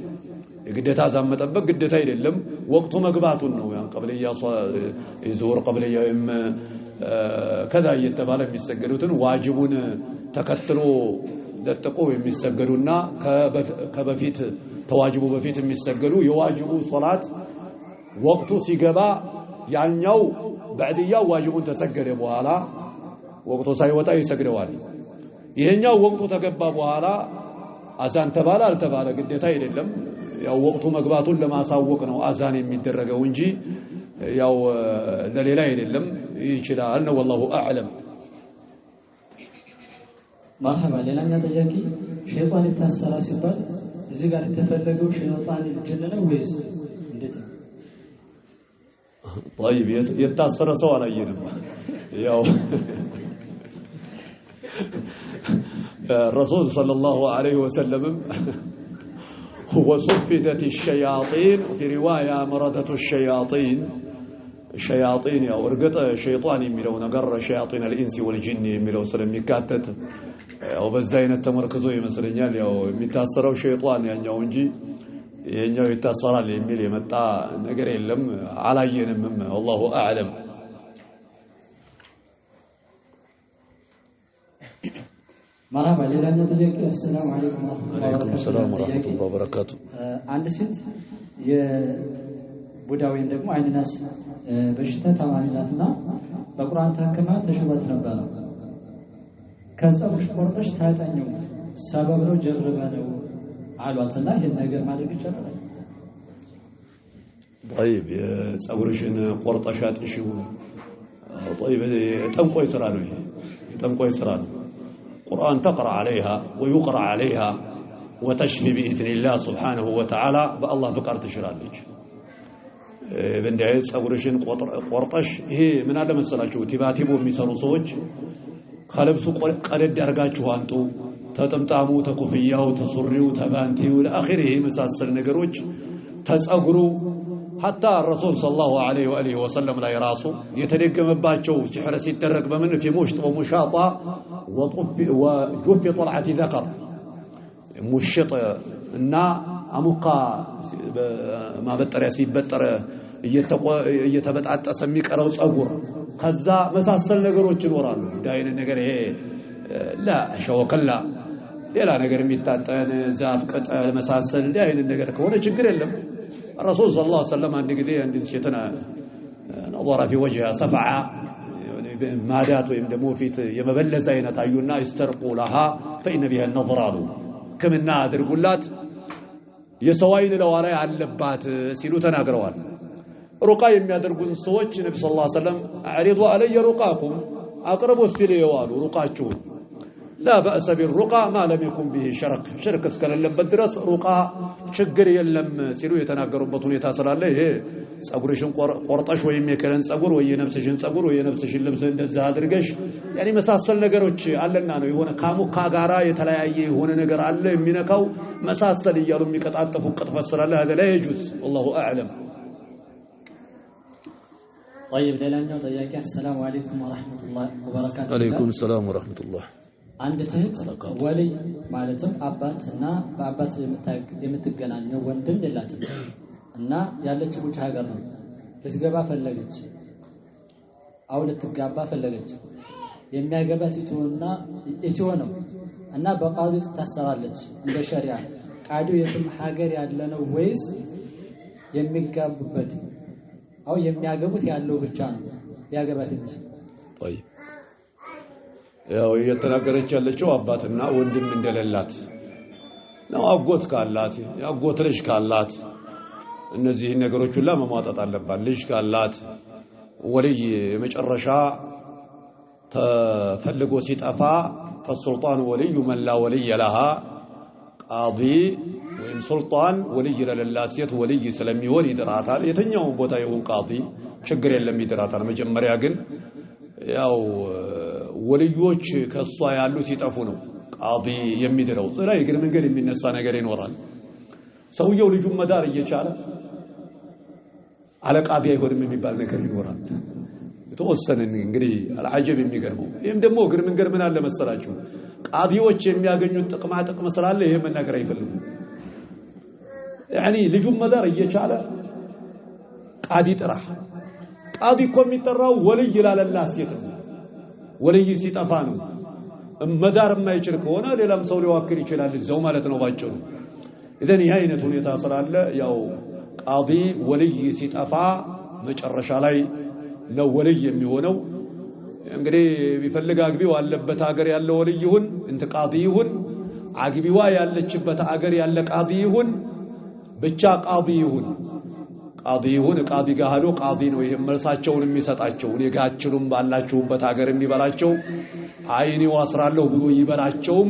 S2: የግዴታ አዛን መጠበቅ ግዴታ አይደለም። ወቅቱ መግባቱን ነው። ያን ቀብልያ የዙሁር ቀብልያ ወይም ከዛ እየተባለ የሚሰገዱትን ዋጅቡን ተከትሎ ለጥቆ የሚሰገዱና ከበፊት ተዋጅቡ በፊት የሚሰገዱ የዋጅቡ ሶላት ወቅቱ ሲገባ ያኛው ባዕድያው ዋጅቡን ተሰገደ በኋላ ወቅቱ ሳይወጣ ይሰግደዋል። ይሄኛው ወቅቱ ተገባ በኋላ አዛን ተባለ አልተባለ ግዴታ አይደለም። ያው ወቅቱ መግባቱን ለማሳወቅ ነው አዛን የሚደረገው እንጂ ያው ለሌላ አይደለም። ይችላል ነው። والله أعلم።
S1: مرحبا። ሌላኛ ጥያቄ ሸይጣን ይታሰራል ሲባል እዚህ ጋር የተፈለገው ሸይጣን ጅን ነው ወይስ እንዴት ነው?
S2: طيب የታሰረ ሰው አላየንም። ያው ረሱል صلى الله عليه وسلم وصفدت الشياطين في رواية مردة الشياطين ሸያጢን ያው እርግጥ ሸይጣን የሚለው ነገር شياطين الإنس والجن የሚለው ስለሚካተት ያው በዛ አይነት ተመርክዞ ይመስለኛል ያው የሚታሰረው ሸይጣን ያኛው እንጂ ይሄኛው ይታሰራል የሚል የመጣ ነገር የለም፣ አላየንምም። والله أعلم።
S1: مرحبا። ሌላኛው ጥያቄ السلام عليكم ورحمة الله
S2: عليكم السلام ورحمة الله وبركاته።
S1: አንድ ሴት ቡዳ ወይም ደግሞ አይንናስ በሽታ ታማሚ ናትና በቁርአን ታክማ ተሽሏት ነበረ። ከፀጉርሽ ቆርጠሽ ታጠኚው ሰበብ ነው ጀርበ ነው አሏትና ይሄን ነገር ማድረግ ይቻላል?
S2: طيب የፀጉርሽን ቆርጠሽ አጥሺው። طيب የጠንቋይ ስራ ነው ይሄ፣ የጠንቋይ ስራ ነው። ቁርአን تقرأ عليها ويقرأ عليها وتشفي بإذن الله سبحانه وتعالى በአላህ ፍቃድ ትሽራለች። በእንዲህ አይነት ፀጉርሽን ቆርጠሽ ይሄ ምን አለ መሰላችሁ ቲባቲቦ የሚሰሩ ሰዎች ከልብሱ ቀደድ አድርጋችሁ አንጡ፣ ተጥምጣሙ፣ ተኩፍያው፣ ተሱሪው፣ ተባንቲው ለአኺር ይሄ የመሳሰል ነገሮች ተጸጉሩ حتى الرسول صلى الله عليه وآله وسلم ላይ ራሱ የተደገመባቸው ሲሕር ሲደረግ በምን في مشط ومشاطة وجف طلعة ذكر ሙሽጥ እና አሙካ ማበጠሪያ ሲበጠረ እየተበጣጠሰ የሚቀረው ጸጉር ከዛ መሳሰል ነገሮች ይኖራሉ። እንዲህ አይነት ነገር ይሄ ላ ሸወከላ ሌላ ነገር የሚታጠን ዛፍ ቅጠል መሳሰል እንዲህ አይነት ነገር ከሆነ ችግር የለም። الرسول صلى الله عليه وسلم አንድ ጊዜ አንዲት ሴትን نظر في وجهها ሰፍዓ ማዳት ወይም ደግሞ ፊት የመበለዝ አይነት አዩና استرقوا لها فإن بها النظر አሉ። ሕክምና አድርጉላት የሰው አይን ለዋ ላይ አለባት ሲሉ ተናግረዋል። ሩቃ የሚያደርጉን ሰዎች ነቢ صلى الله عليه وسلم أعرضوا علي رقاكم አቅርቡ እስቲ ልየው አሉ ሩቃችሁን። لا بأس بالرقى ما لم يكن به شرك ሽርክ እስከሌለበት ድረስ ሩቃ ችግር የለም ሲሉ የተናገሩበት ሁኔታ ስላለ ይሄ ጸጉርሽን ቆርጠሽ ወይም የከለን ጸጉር ወይ የነፍስሽን ጸጉር ወይ የነፍስሽን ልብስ እንደዛ አድርገሽ ያኔ መሳሰል ነገሮች አለና ነው የሆነ ካሙካ ጋራ የተለያየ የሆነ ነገር አለ የሚነካው መሳሰል እያሉ የሚቀጣጠፉ ቅጥፈት ስላለ هذا لا يجوز والله أعلم።
S1: طيب ሌላኛው ጥያቄ السلام عليكم ورحمة الله وبركاته።
S2: عليكم السلام ورحمة الله።
S1: አንድ እህት ወልይ ማለትም አባት እና በአባት የምትገናኘው ወንድም የላትም እና ያለችው ውጭ ሀገር ነው። ልትገባ ፈለገች አው ልትጋባ ፈለገች። የሚያገባት ኢትዮ ነው እና በቃዲ ትታሰራለች እንደ ሸሪዓ። ቃዲው የትም ሀገር ያለ ነው ወይስ የሚጋቡበት አው የሚያገቡት ያለው ብቻ ነው ሊያገባት የሚችል?
S2: طيب ያው እየተናገረች ያለችው አባትና ወንድም እንደሌላት ነው። አጎት ካላት የአጎት ልጅ ካላት እነዚህን ነገሮች ሁላ መሟጠጥ አለባት። ልጅ ካላት ወልይ የመጨረሻ ተፈልጎ ሲጠፋ فالسلطان ولي من لا ولي لها ቃዲ ወይም ሱልጣን ወልይ ለሌላት ሴት ወልይ ስለሚሆን ይድራታል። የትኛውም ቦታ ይሁን ቃዲ ችግር የለም ይድራታል። መጀመሪያ ግን ያው ወልዮች ከሷ ያሉ ሲጠፉ ነው ቃዲ የሚድረው። ላይ እግር መንገድ የሚነሳ ነገር ይኖራል። ሰውየው ልጁን መዳር እየቻለ አለቃዲ አይሆንም የሚባል ነገር ይኖራል። የተወሰነ እንግዲህ አልዓጀብ የሚገርመው ይህም ደግሞ እግር መንገድ ምን አለ መሰላችሁ ቃዲዎች የሚያገኙት ጥቅማ ጥቅም ስላለ ይሄ መናገር አይፈልጉም። ያኒ ልጁን መዳር እየቻለ ቃዲ ጥራ። ቃዲ እኮ የሚጠራው ወልይ ላለላት ሴት ነው። ወልይ ሲጠፋ ነው። መዳር የማይችል ከሆነ ሌላም ሰው ሊዋክል ይችላል እዛው ማለት ነው ባጭሩ። ኢዘን ይህ አይነት ሁኔታ ስላለ ያው ቃዲ ወልይ ሲጠፋ መጨረሻ ላይ ነው ወልይ የሚሆነው። እንግዲህ ቢፈልግ አግቢው አለበት ሀገር ያለ ወልይ ይሁን እንት ቃዲ ይሁን አግቢዋ ያለችበት ሀገር ያለ ቃዲ ይሁን ብቻ ቃዲ ይሁን ቃዲ ይሁን ቃዲ ጋር ሄዶ ቃዲ ነው ይሄ መልሳቸውን የሚሰጣቸው። እኔ ጋር አትችሉም ባላችሁበት ሀገር የሚበላቸው አይኔ ዋስራለሁ ብሎ ይበላቸውም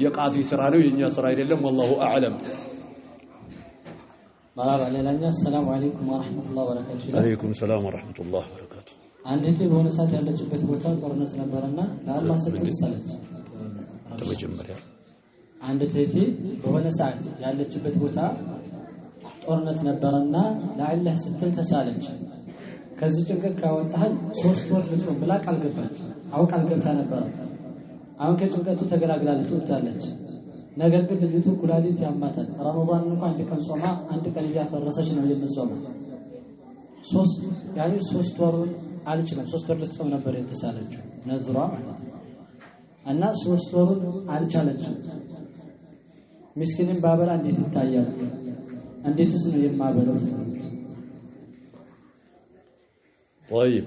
S2: የቃዲ ስራ ነው የኛ ስራ አይደለም። والله أعلم።
S1: መራባ ሌላኛው السلام عليكم ورحمة الله وبركاته።
S2: عليكم السلام ورحمة الله وبركاته።
S1: አንድ እህቴ በሆነ ሰዓት ያለችበት ቦታ ጦርነት ነበርና ለአላህ ስትል ሳለች።
S2: ተመጀመሪያ
S1: አንድ እህቴ በሆነ ሰዓት ያለችበት ቦታ ጦርነት ነበርና ለአላህ ስትል ተሳለች። ከዚህ ጭንቀት ካወጣኸኝ 3 ወር ልጾም ብላ ቃል ገባች። አው ቃል ገብታ ነበር። አሁን ከጭንቀቱ ተገላግላለች፣ ወጥታለች። ነገር ግን ልጅቱ ኩላሊት ያማታል። ረመዳን እንኳን አንድ ቀን ጾማ አንድ ቀን እያፈረሰች ነው የምትጾመው። 3 ወሩን አልችልም። 3 ወር ልትጾም ነበር የተሳለችው ነዝሯ ማለት ነው። እና 3 ወሩን አልቻለችም። ምስኪንን ባበላ እንዴት ይታያል? እንዴትስ ነው የማበለው?
S2: طيب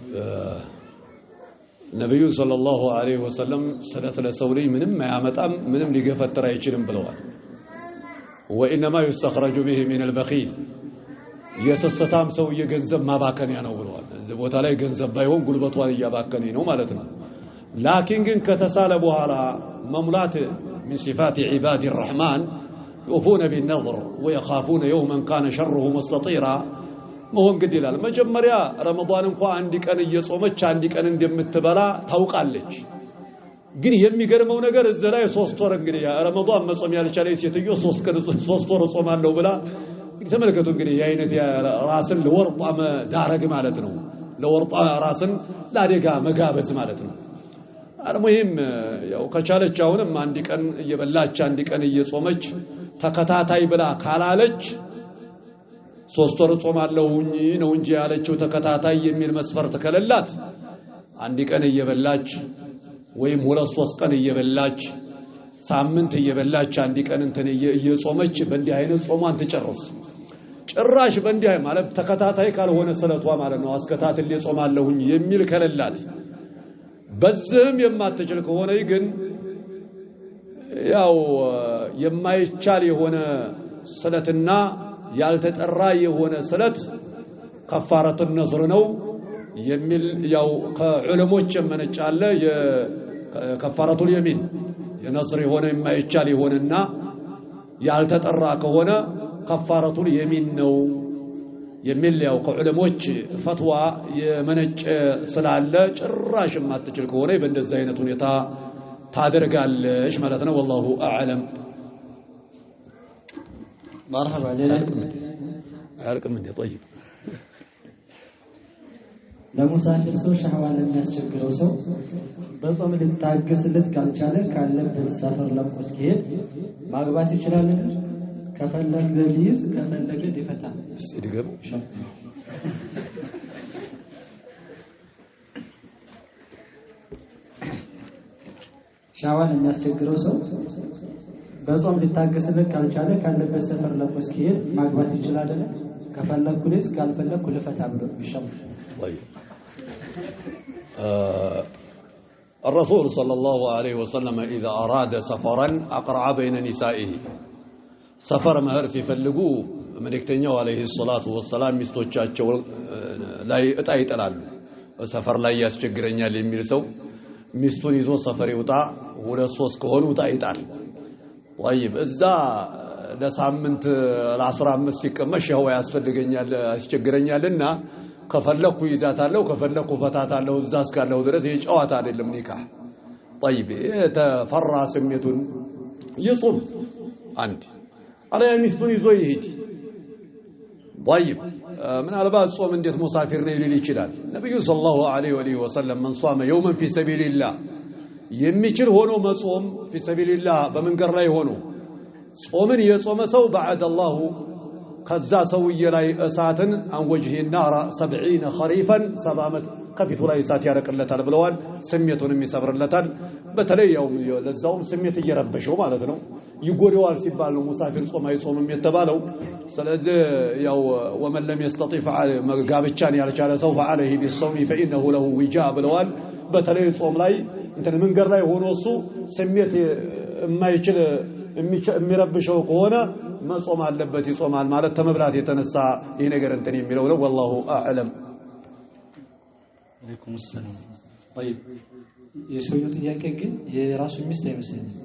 S2: ነብዩ ሰለላሁ ዐለይሂ ወሰለም ስለት ለሰው ልጅ ምንም አያመጣም፣ ምንም ሊገፈትር አይችልም ብለዋል። ወኢነማ ዩስተኽረጁ ቢሂ ሚነል በኺል የሰሰታም ሰውዬ ገንዘብ ማባከንያ ነው ብለዋል። እዚህ ቦታ ላይ ገንዘብ ባይሆን ጉልበቷን እያባከነ ነው ማለት ነው። ላኪን ግን ከተሳለ በኋላ መሙላት من صفات عباد الرحمن يوفون بالنذر ويخافون يوما كان شره مستطيرا መሆን ግድ ይላል። መጀመሪያ ረመዳን እንኳን አንድ ቀን እየጾመች አንድ ቀን እንደምትበላ ታውቃለች። ግን የሚገርመው ነገር እዚህ ላይ 3 ወር እንግዲህ ረመዳን መጾም ያልቻለች ሴትዮ 3 ወር ጾማለሁ ብላ ተመልከቱ። እንግዲህ የአይነት ራስን ለወርጣ መዳረግ ማለት ነው። ለወርጣ ራስን ለአደጋ መጋበዝ ማለት ነው። አልሙሂም ያው ከቻለች አሁንም አንድ ቀን እየበላች አንድ ቀን እየጾመች ተከታታይ ብላ ካላለች 3 ወር ጾማለሁኝ ነው እንጂ ያለችው ተከታታይ የሚል መስፈርት ከሌላት አንድ ቀን እየበላች ወይም 2-3 ቀን እየበላች ሳምንት እየበላች አንድ ቀን እንትን እየጾመች በእንዲህ አይነት ጾሟን ትጨርስ። ጭራሽ በእንዲህ ማለት ተከታታይ ካልሆነ ስለቷ ማለት ነው አስከታትሌ ጾማለሁኝ የሚል ከሌላት በዚህም የማትችል ከሆነ ግን ያው የማይቻል የሆነ ስለትና ያልተጠራ የሆነ ስለት ከፋረቱ ነዝር ነው የሚል ያው ከዑለሞች የመነጫለ የከፋረቱ የሚን የነዝር የሆነ የማይቻል የሆነና ያልተጠራ ከሆነ ከፋረቱ የሚን ነው የሚል ያው ከዑለሞች ፈትዋ የመነጨ ስላለ ጭራሽ የማትችል ከሆነ በእንደዚህ አይነት ሁኔታ ታደርጋለች ማለት ነው። والله اعلم።
S1: መርሐባ። ሌላ
S2: አያልቅም እንዴ? طيب
S1: ለሙሳፊር ሰው ሸህዋ ለሚያስቸግረው ሰው በጾም ሊታገስለት ካልቻለ ካለበት ሰፈር ለቆ እስኪሄድ ማግባት ይችላል? ከፈለገ ሊይዝ ከፈለገ ሊፈታ።
S2: እስቲ ድገም።
S1: ሻዋ ለሚያስቸግረው ሰው በጾም ሊታገስለት ካልቻለ ካለበት ሰፈር ለቆ እስኪሄድ ማግባት ይችላል? ከፈለኩ ልይዝ ካልፈለኩ ልፈታ ብሎ ይሻላል።
S2: طيب الرسول صلى الله عليه وسلم إذا أراد سفرا أقرع بين نسائه ሰፈር መህር ሲፈልጉ መልእክተኛው አለይሂ ሰላቱ ወሰላም ሚስቶቻቸው ላይ እጣ ይጥላሉ። ሰፈር ላይ ያስቸግረኛል የሚል ሰው ሚስቱን ይዞ ሰፈር ይውጣ፣ 2-3 ከሆኑ እጣ ይጣል። طيب እዛ ለሳምንት ለ15 ሲቀመጥ ሸህዋ ያስፈልገኛል ያስቸግረኛልና ከፈለኩ ይዛታለሁ ከፈለኩ ፈታታለሁ እዛ እስካለሁ ድረስ የጨዋታ አይደለም ኒካህ። طيب የተፈራ ስሜቱን ይጹም አንድ አለያ ሚስቱን ይዞ ይሄድ። طيب ምናልባት ጾም እንዴት ሙሳፊር ነው ሊል ይችላል። ነብዩ ሰለላሁ ዐለይሂ ወሰለም من صام يوما في سبيل الله የሚችል ሆኖ መጾም في سبيل الله በመንገድ ላይ ሆኖ ጾምን የጾመ ሰው بعد الله ከዛ ሰውዬ ላይ እሳትን عن وجهه النار 70 خريفا 70 ዓመት ከፊቱ ላይ እሳት ያረቅለታል ብለዋል። ስሜቱንም ይሰብርለታል። በተለይ ያው ለዛውም ስሜት እየረበሸው ማለት ነው ይጎደዋል ሲባል ነው ሙሳፊር ጾም አይጾምም የተባለው። ስለዚህ ያው ومن لم يستطع ጋብቻን ያልቻለ ሰው فعليه بالصوم فإنه له وجاء ብለዋል። በተለይ ጾም ላይ እንትን መንገድ ላይ ሆኖ እሱ ስሜት የማይችል የሚረብሸው ከሆነ መጾም አለበት ይጾማል ማለት ተመብላት የተነሳ ይሄ ነገር እንትን የሚለው ነው። والله اعلم።
S1: አለይኩም ሰላም። طيب የሰውየው ጥያቄ ግን የራሱ ሚስት አይመስለኝም።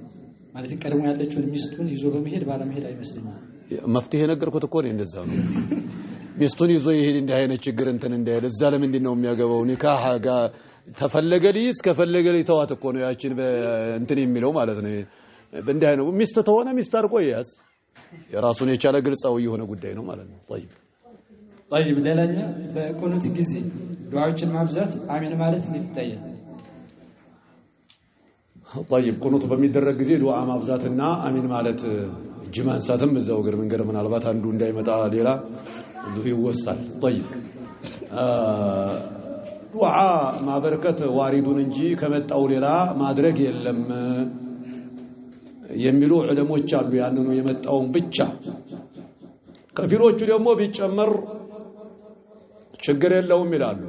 S1: ማለት ቀድሞ ያለችውን ሚስቱን ይዞ በመሄድ ባለመሄድ አይመስለኝም።
S2: መፍትሄ ነገርኩት እኮ ነው። እንደዛ ነው ሚስቱን ይዞ ይሄድ እንዲህ አይነት ችግር እንትን እንዳይል እዛ ለምንድን ነው የሚያገባው? ኒካህ ጋር ተፈለገ ሊይዝ ከፈለገ ሊተዋት እኮ ነው ያችን እንትን የሚለው ማለት ነው። በእንዲህ አይነት ሚስት ተሆነ ሚስት አድርጎ ይያዝ። የራሱን የቻለ ግልጻዊ የሆነ ጉዳይ ነው ማለት ነው። طيب
S1: طيب ሌላኛ በቁኑት ጊዜ ዱዓዎችን ማብዛት አሜን ማለት እንዴት ይታያል?
S2: طيب ቁኑት በሚደረግ ጊዜ ዱዓ ማብዛትና አሚን ማለት እጅ ማንሳትም እዛው እግር መንገድ ምናልባት አንዱ እንዳይመጣ ሌላ እዚሁ ይወሳል። طيب ዱዓ ማበርከት ዋሪዱን እንጂ ከመጣው ሌላ ማድረግ የለም የሚሉ ዑለሞች አሉ። ያንኑ የመጣውን ብቻ። ከፊሎቹ ደግሞ ቢጨመር ችግር የለውም ይላሉ።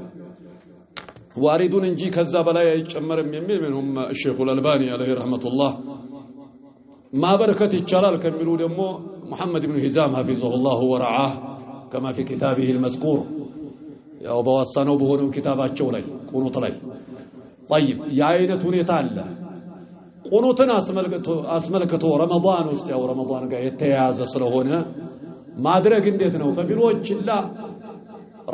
S2: ዋሪዱን እንጂ ከዛ በላይ አይጨመርም የሚል منهم الشيخ الألباني عليه رحمة الله። ማበርከት ይቻላል ከሚሉ ደግሞ ሙሐመድ ብኑ ሂዛም حفظه الله ورعاه كما في كتابه المذكور ያው በዋሳነው በሆነው ኪታባቸው ላይ ቁኑት ላይ። طيب የአይነት ሁኔታ አለ። ቁኑትን አስመልክቶ ረመዳን ውስጥ ያው ረመዳን ጋር የተያያዘ ስለሆነ ማድረግ እንዴት ነው? ከፊሎች لا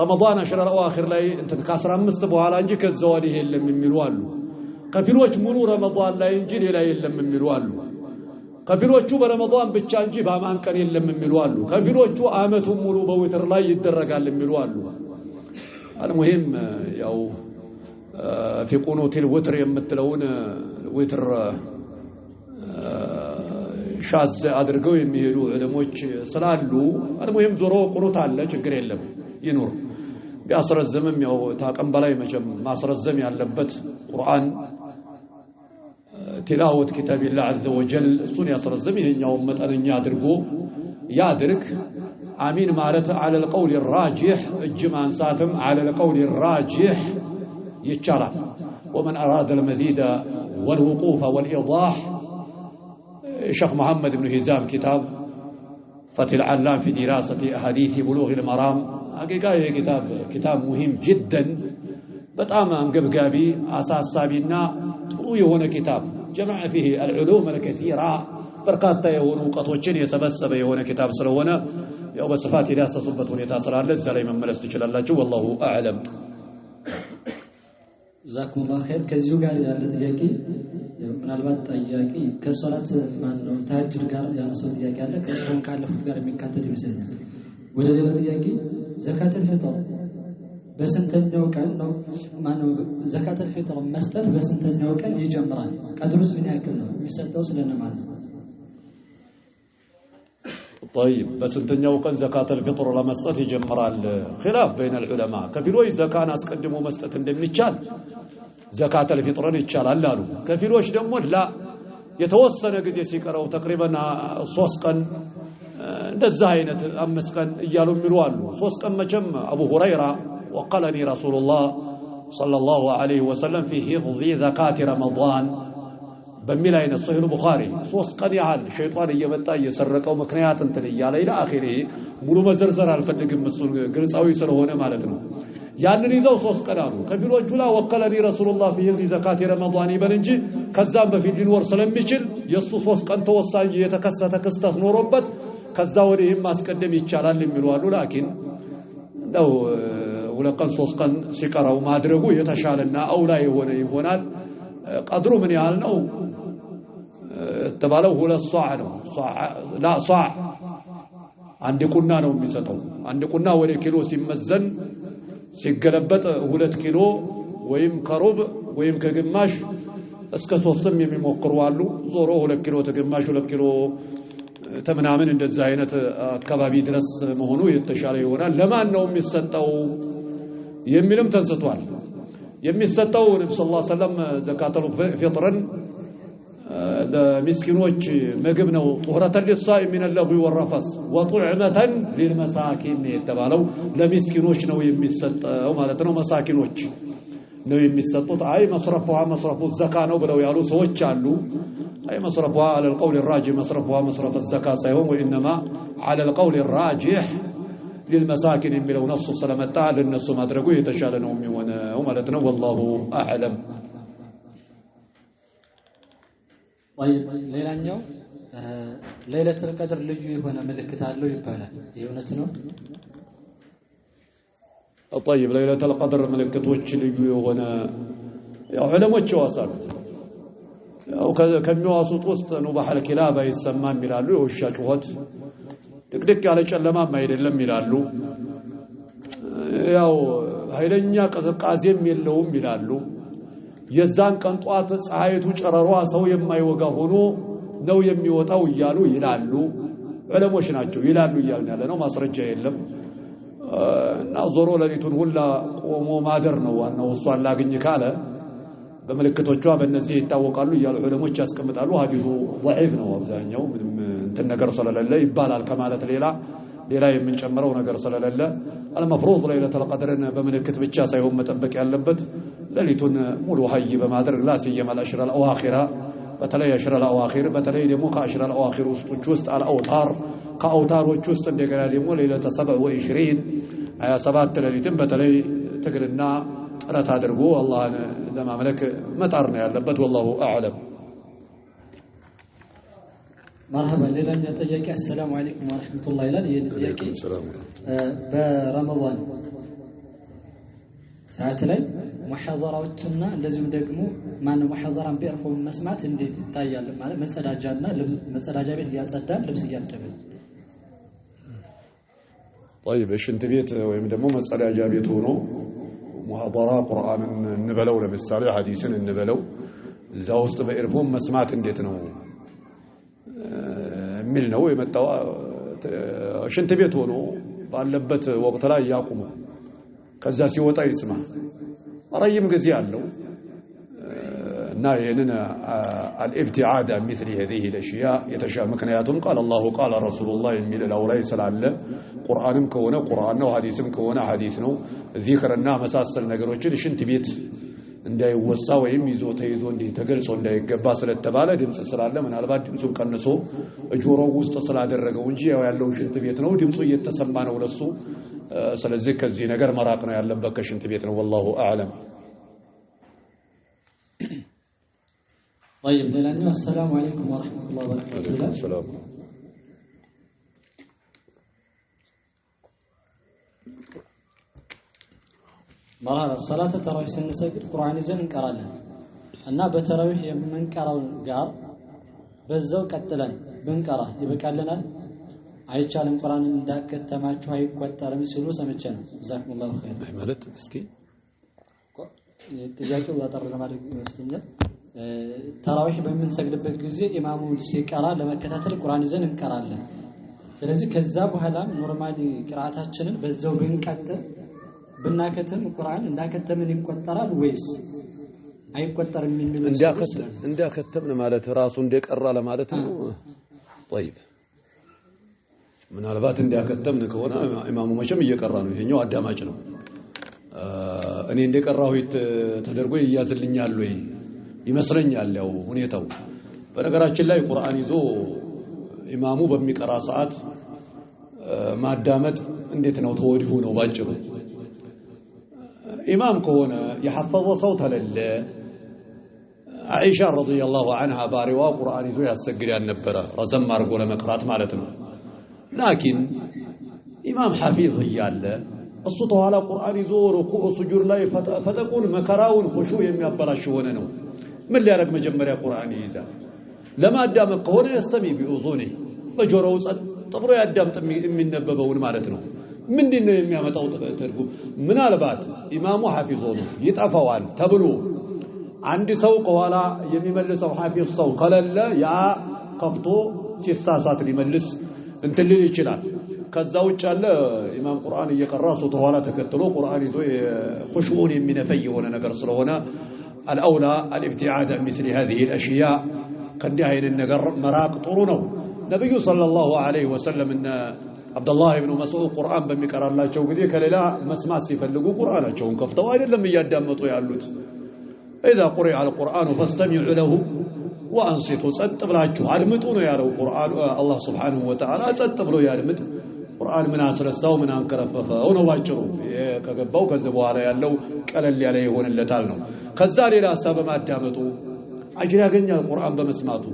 S2: ረመዳን عشر الأواخر ላይ እንትን ከ15 በኋላ እንጂ ከዛ ወዲህ የለም የሚሉ አሉ። ከፊሎች ሙሉ ረመዳን ላይ እንጂ ሌላ የለም የሚሉ አሉ። ከፊሎቹ በረመዳን ብቻ እንጂ በአማን ቀን የለም የሚሉ አሉ። ከፊሎቹ አመቱን ሙሉ በዊትር ላይ ይደረጋል የሚሉ አሉ። المهم ያው في قنوت الوتر የምትለውን ዊትር شاذ አድርገው የሚሄዱ ዑለሞች ስላሉ المهم ዞሮ ቁኑት አለ፣ ችግር የለም ይኑር። ቢያስረዝምም ያው ታቀም በላይ መቼም ማስረዘም ያለበት ቁርአን تلاوة كتاب الله عز وجل እሱን ያስረዝም፣ ይሄኛውን መጠነኛ አድርጎ ያድርግ። አሚን ማለት على القول الراجح እጅ ማንሳትም على القول الراجح ይቻላል። ومن أراد المزيد والوقوف والإيضاح ሸኽ መሐመድ ብኑ ሂዛም ኪታብ فتح العلام في دراسة أحاديث بلوغ المرام حقيقة ይሄ ኪታብ مهم جدا በጣም አንገብጋቢ አሳሳቢና ጥሩ የሆነ ኪታብ جمع فيه العلوم الكثيرة በርካታ የሆኑ እውቀቶችን የሰበሰበ የሆነ ኪታብ ስለሆነ ያው በስፋት የዳሰሱበት ሁኔታ ስላለ እዛ ላይ መመለስ ትችላላችሁ። والله أعلم።
S1: جزاكم الله خير። ከዚሁ ጋር ያለ ጥያቄ ምናልባት ጠያቂ ከሶላት ማነው ተሀጅድ ጋር ያነሳው ጥያቄ አለ። ከእሱም ካለፉት ጋር የሚካተት ይመስለኛል። ወደ ሌላ ጥያቄ ዘካተል ፊጥር በስንተኛው ቀን ነው ማነው ዘካተል ፊጥር መስጠት በስንተኛው ቀን ይጀምራል? ቀድሩስ ምን ያክል ነው? የሚሰጠው ስለነማን ነው?
S2: طيب በስንተኛው ቀን ዘካተል ፊጥር ለመስጠት ይጀምራል? خلاف بين العلماء። ከፊሎች ዘካን አስቀድሞ መስጠት እንደሚቻል ዘካተል ፊጥርን ይቻላል አሉ። ከፊሎች ደግሞ لا የተወሰነ ጊዜ ሲቀረው تقريبا 3 ቀን እንደዛ አይነት 5 ቀን እያሉ የሚሉ አሉ። 3 ቀን መቼም አቡ ሁረይራ وقالني رسول الله صلى الله عليه وسلم في حفظ زكاة رمضان በሚል አይነት ሶሒህ ቡኻሪ 3 ቀን ያህል ሸይጣን እየመጣ እየሰረቀው ምክንያት እንትን እያለ إلى آخره ሙሉ መዘርዘር አልፈልግም፣ እሱን ግልጻዊ ስለሆነ ማለት ነው። ያንን ይዘው 3 ቀን አሉ። ከፊሎቹ لا وكلني رسول الله في حفظ زكاة رمضان ይበል እንጂ ከዛም በፊት ሊኖር ስለሚችል የሱ 3 ቀን ተወሳ እንጂ የተከሰተ ክስተት ኖሮበት ከዛ ወዲህም ማስቀደም ይቻላል የሚሉ አሉ። لكن እንደው 2 ቀን 3 ቀን ሲቀረው ማድረጉ የተሻለና أولى የሆነ ይሆናል። ቀድሩ ምን ያህል ነው የተባለው? 2 ሷዕ ነው። لا ሷዕ አንድ ቁና ነው የሚሰጠው። አንድ ቁና ወደ ኪሎ ሲመዘን ሲገለበጥ 2 ኪሎ ወይም ከሩብ ወይም ከግማሽ እስከ 3ም የሚሞክሩ አሉ። ዞሮ 2 ኪሎ ተግማሽ 2 ኪሎ ተምናምን እንደዛ አይነት አካባቢ ድረስ መሆኑ የተሻለ ይሆናል። ለማን ነው የሚሰጠው የሚልም ተንስቷል። የሚሰጠው ነብዩ صلى الله عليه وسلم ዘካተል ፊጥርን ለሚስኪኖች ምግብ ነው። طهرة للصائم من اللغو والرفث وطعمة للمساكين የተባለው ለሚስኪኖች ነው የሚሰጠው ማለት ነው። መሳኪኖች ነው የሚሰጡት። አይ مصرفها مصرف الزكاة ነው ብለው ያሉ ሰዎች አሉ። አይ مصرفها على القول الراجح مصرفها مصرف الزكاة ሳይሆን وإنما على القول الراجح للمساكين የሚለው ነሱ ስለመጣ ለነሱ ማድረጉ የተሻለ ነው የሚሆነው ማለት ነው። والله أعلم።
S1: طيب ሌላኛው ለይለቱል ቀድር ልዩ የሆነ ምልክት አለው ይባላል። ይሄ እውነት ነው?
S2: طيب ለይለቱል ቀድር ምልክቶች ልዩ የሆነ ያው ዑለሞች ይዋሳሉ። ያው ከሚዋሱት ውስጥ ኑባሐል ኪላብ አይሰማም ይላሉ። የውሻ ጩኸት ድቅድቅ ያለ ጨለማም አይደለም ይላሉ። ያው ኃይለኛ ቅዝቃዜም የለውም ይላሉ። የዛን ቀን ጧት ፀሐይቱ ጨረሯ ሰው የማይወጋ ሆኖ ነው የሚወጣው እያሉ ይላሉ። ዑለሞች ናቸው ይላሉ እያልን ያለ ነው፣ ማስረጃ የለም። እና ዞሮ ሌሊቱን ሁላ ቆሞ ማደር ነው ዋናው። እሷን ላግኝ ካለ በምልክቶቿ በእነዚህ ይታወቃሉ እያሉ ዑለሞች ያስቀምጣሉ። ሐዲሱ ضعيف ነው አብዛኛው፣ ምንም እንትን ነገር ስለሌለ ይባላል ከማለት ሌላ ሌላ የምንጨምረው ነገር ስለሌለ المفروض ለይለቱል ቀድርን በምልክት ብቻ ሳይሆን መጠበቅ ያለበት ሌሊቱን ሙሉ ሀይ በማድረግ لا سيما العشر الأواخر በተለይ العشر الأواخر በተለይ ደግሞ ከ العشر الأواخر ውስጦች ውስጥ الأوتار ከአውታሮች ውስጥ እንደገና ደግሞ ليلة 27 27 ሌሊትን በተለይ ትግልና ጥረት አድርጎ አላህን ለማምለክ መጣር ነው ያለበት። والله أعلم።
S1: مرحبا። ሌላኛው ጥያቄ السلام عليكم ورحمة الله ይላል። ይህ ጥያቄ በረመዳን ሰዓት ላይ ሙሐዘራዎችና እንደዚሁም ደግሞ ማነው ሙሐዘራን በ earphone መስማት እንዴት ይታያል? ማለት መጸዳጃና መጸዳጃ ቤት እያጸዳን ልብስ እያጠብን።
S2: طيب ሽንት ቤት ወይም ደግሞ መጸዳጃ ቤት ሆኖ ሙሐደራ ቁርአንን እንበለው ለምሳሌ ሐዲስን እንበለው እዛ ውስጥ በ earphone መስማት እንዴት ነው የሚል ነው የመጣው። ሽንት ቤት ሆኖ ባለበት ወቅት ላይ ያቁሙ፣ ከዛ ሲወጣ ይስማ። ረጅም ጊዜ አለው እና ይህንን الابتعاد عن مثل هذه الأشياء የተሻ ምክንያቱም قال الله قال رسول الله የሚል ላው ላይ ስላለ ቁርአንም ከሆነ ቁርአን ነው፣ ሐዲስም ከሆነ ሐዲስ ነው። ዚክርና መሳሰል ነገሮችን ሽንት ቤት እንዳይወሳ ወይም ይዞ ተይዞ እንዲህ ተገልጾ እንዳይገባ ስለተባለ ድምፅ ስላለ ምናልባት ድምፁን ቀንሶ ጆሮው ውስጥ ስላደረገው እንጂ ያው ያለው ሽንት ቤት ነው፣ ድምፁ እየተሰማ ነው ለሱ። ስለዚህ ከዚህ ነገር መራቅ ነው ያለበት፣ ከሽንት ቤት ነው። والله أعلم።
S1: طيب ሌላኛው السلام عليكم ورحمة الله وبركاته ይላል።
S2: ሰላም።
S1: مرحبا። صلاة التراويح ስንሰግድ ቁርአን ይዘን እንቀራለን እና በተራዊህ የምንቀራው ጋር በዛው ቀጥለን ብንቀራ ይበቃልናል? አይቻልም፣ ቁርአን እንዳከተማችሁ አይቆጠርም ሲሉ ሰምቼ ነው። جزاكم الله خير።
S2: ማለት እስኪ
S1: ጥያቄው አጠር ለማድረግ ይመስለኛል። ተራዊህ በምንሰግድበት ጊዜ ኢማሙ ሲቀራ ለመከታተል ቁርአን ይዘን እንቀራለን። ስለዚህ ከዛ በኋላም normally ቅራአታችንን በዛው ብንቀጥል ብናከትም ቁርአን እንዳከተምን ይቆጠራል ወይስ አይቆጠርም የሚሉ
S2: እንዳከተምን ማለት ራሱ እንደቀራ ለማለት ነው። طيب ምናልባት እንዳከተምን ከሆነ ኢማሙ መቼም እየቀራ ነው፣ ይሄኛው አዳማጭ ነው። እኔ እንደቀራሁ ተደርጎ ይያዝልኛል ወይ ይመስለኛል ያው ሁኔታው። በነገራችን ላይ ቁርአን ይዞ ኢማሙ በሚቀራ ሰዓት ማዳመጥ እንዴት ነው ተወዲሁ ነው ባጭሩ። ኢማም ከሆነ የሐፈዘ ሰው ተለለ አይሻ ረዲየላሁ ዐንሃ ባሪዋ ቁርአን ይዞ ያሰግድ ያልነበረ ረዘም አድርጎ ለመቅራት ማለት ነው። ላኪን ኢማም ሐፊዝ እያለ እሱ ተኋላ ቁርአን ይዞ ሩኩዕ ስጁድ ላይ ፈጠቁን መከራውን ኹሹዕ የሚያበላሽ ሆነ ነው። ምን ሊያደርግ መጀመሪያ ቁርአን ይይዛል? ለማዳመጥ ከሆነ يستمع بأذنه በጆሮው ጸጥ ብሎ ያዳምጥ የሚነበበውን ማለት ነው። ምንድን ነው የሚያመጣው ትርጉም? ምናልባት ኢማሙ ሐፊዝ ሆኖ ይጠፋዋል ተብሎ አንድ ሰው ከኋላ የሚመልሰው ሐፊዝ ሰው ከሌለ ያ ከፍቶ ሲሳሳት ሊመልስ እንትን ሊል ይችላል። ከዛ ውጭ ያለ ኢማም ቁርአን እየቀራ እሱ ተኋላ ተከትሎ ቁርአን ይዞ ኹሹዑን የሚነፈይ የሆነ ነገር ስለሆነ الأولى الابتعاد عن مثل هذه الأشياء ከእንዲህ አይነት ነገር መራቅ ጥሩ ነው። ነቢዩ صلى الله عليه وسلم እነ አብደላህ ብኑ መስዑድ ቁርአን በሚቀራላቸው ጊዜ ከሌላ መስማት ሲፈልጉ ቁርአናቸውን ከፍተው አይደለም እያዳመጡ ያሉት። إذا قرئ القرآن فاستمعوا له وأنصتوا፣ ጸጥ ብላችሁ አድምጡ ነው ያለው ቁርአን። አላህ سبحانه وتعالى ጸጥ ብሎ ያድምጥ። ቁርአን ምን አስረሳው ምን አንከረፈፈው ነው ባጭሩ። ከገባው ከዚህ በኋላ ያለው ቀለል ያለ ይሆንለታል ነው። ከዛ ሌላ ሀሳብ በማዳመጡ አጅር ያገኛል። ቁርአን በመስማቱ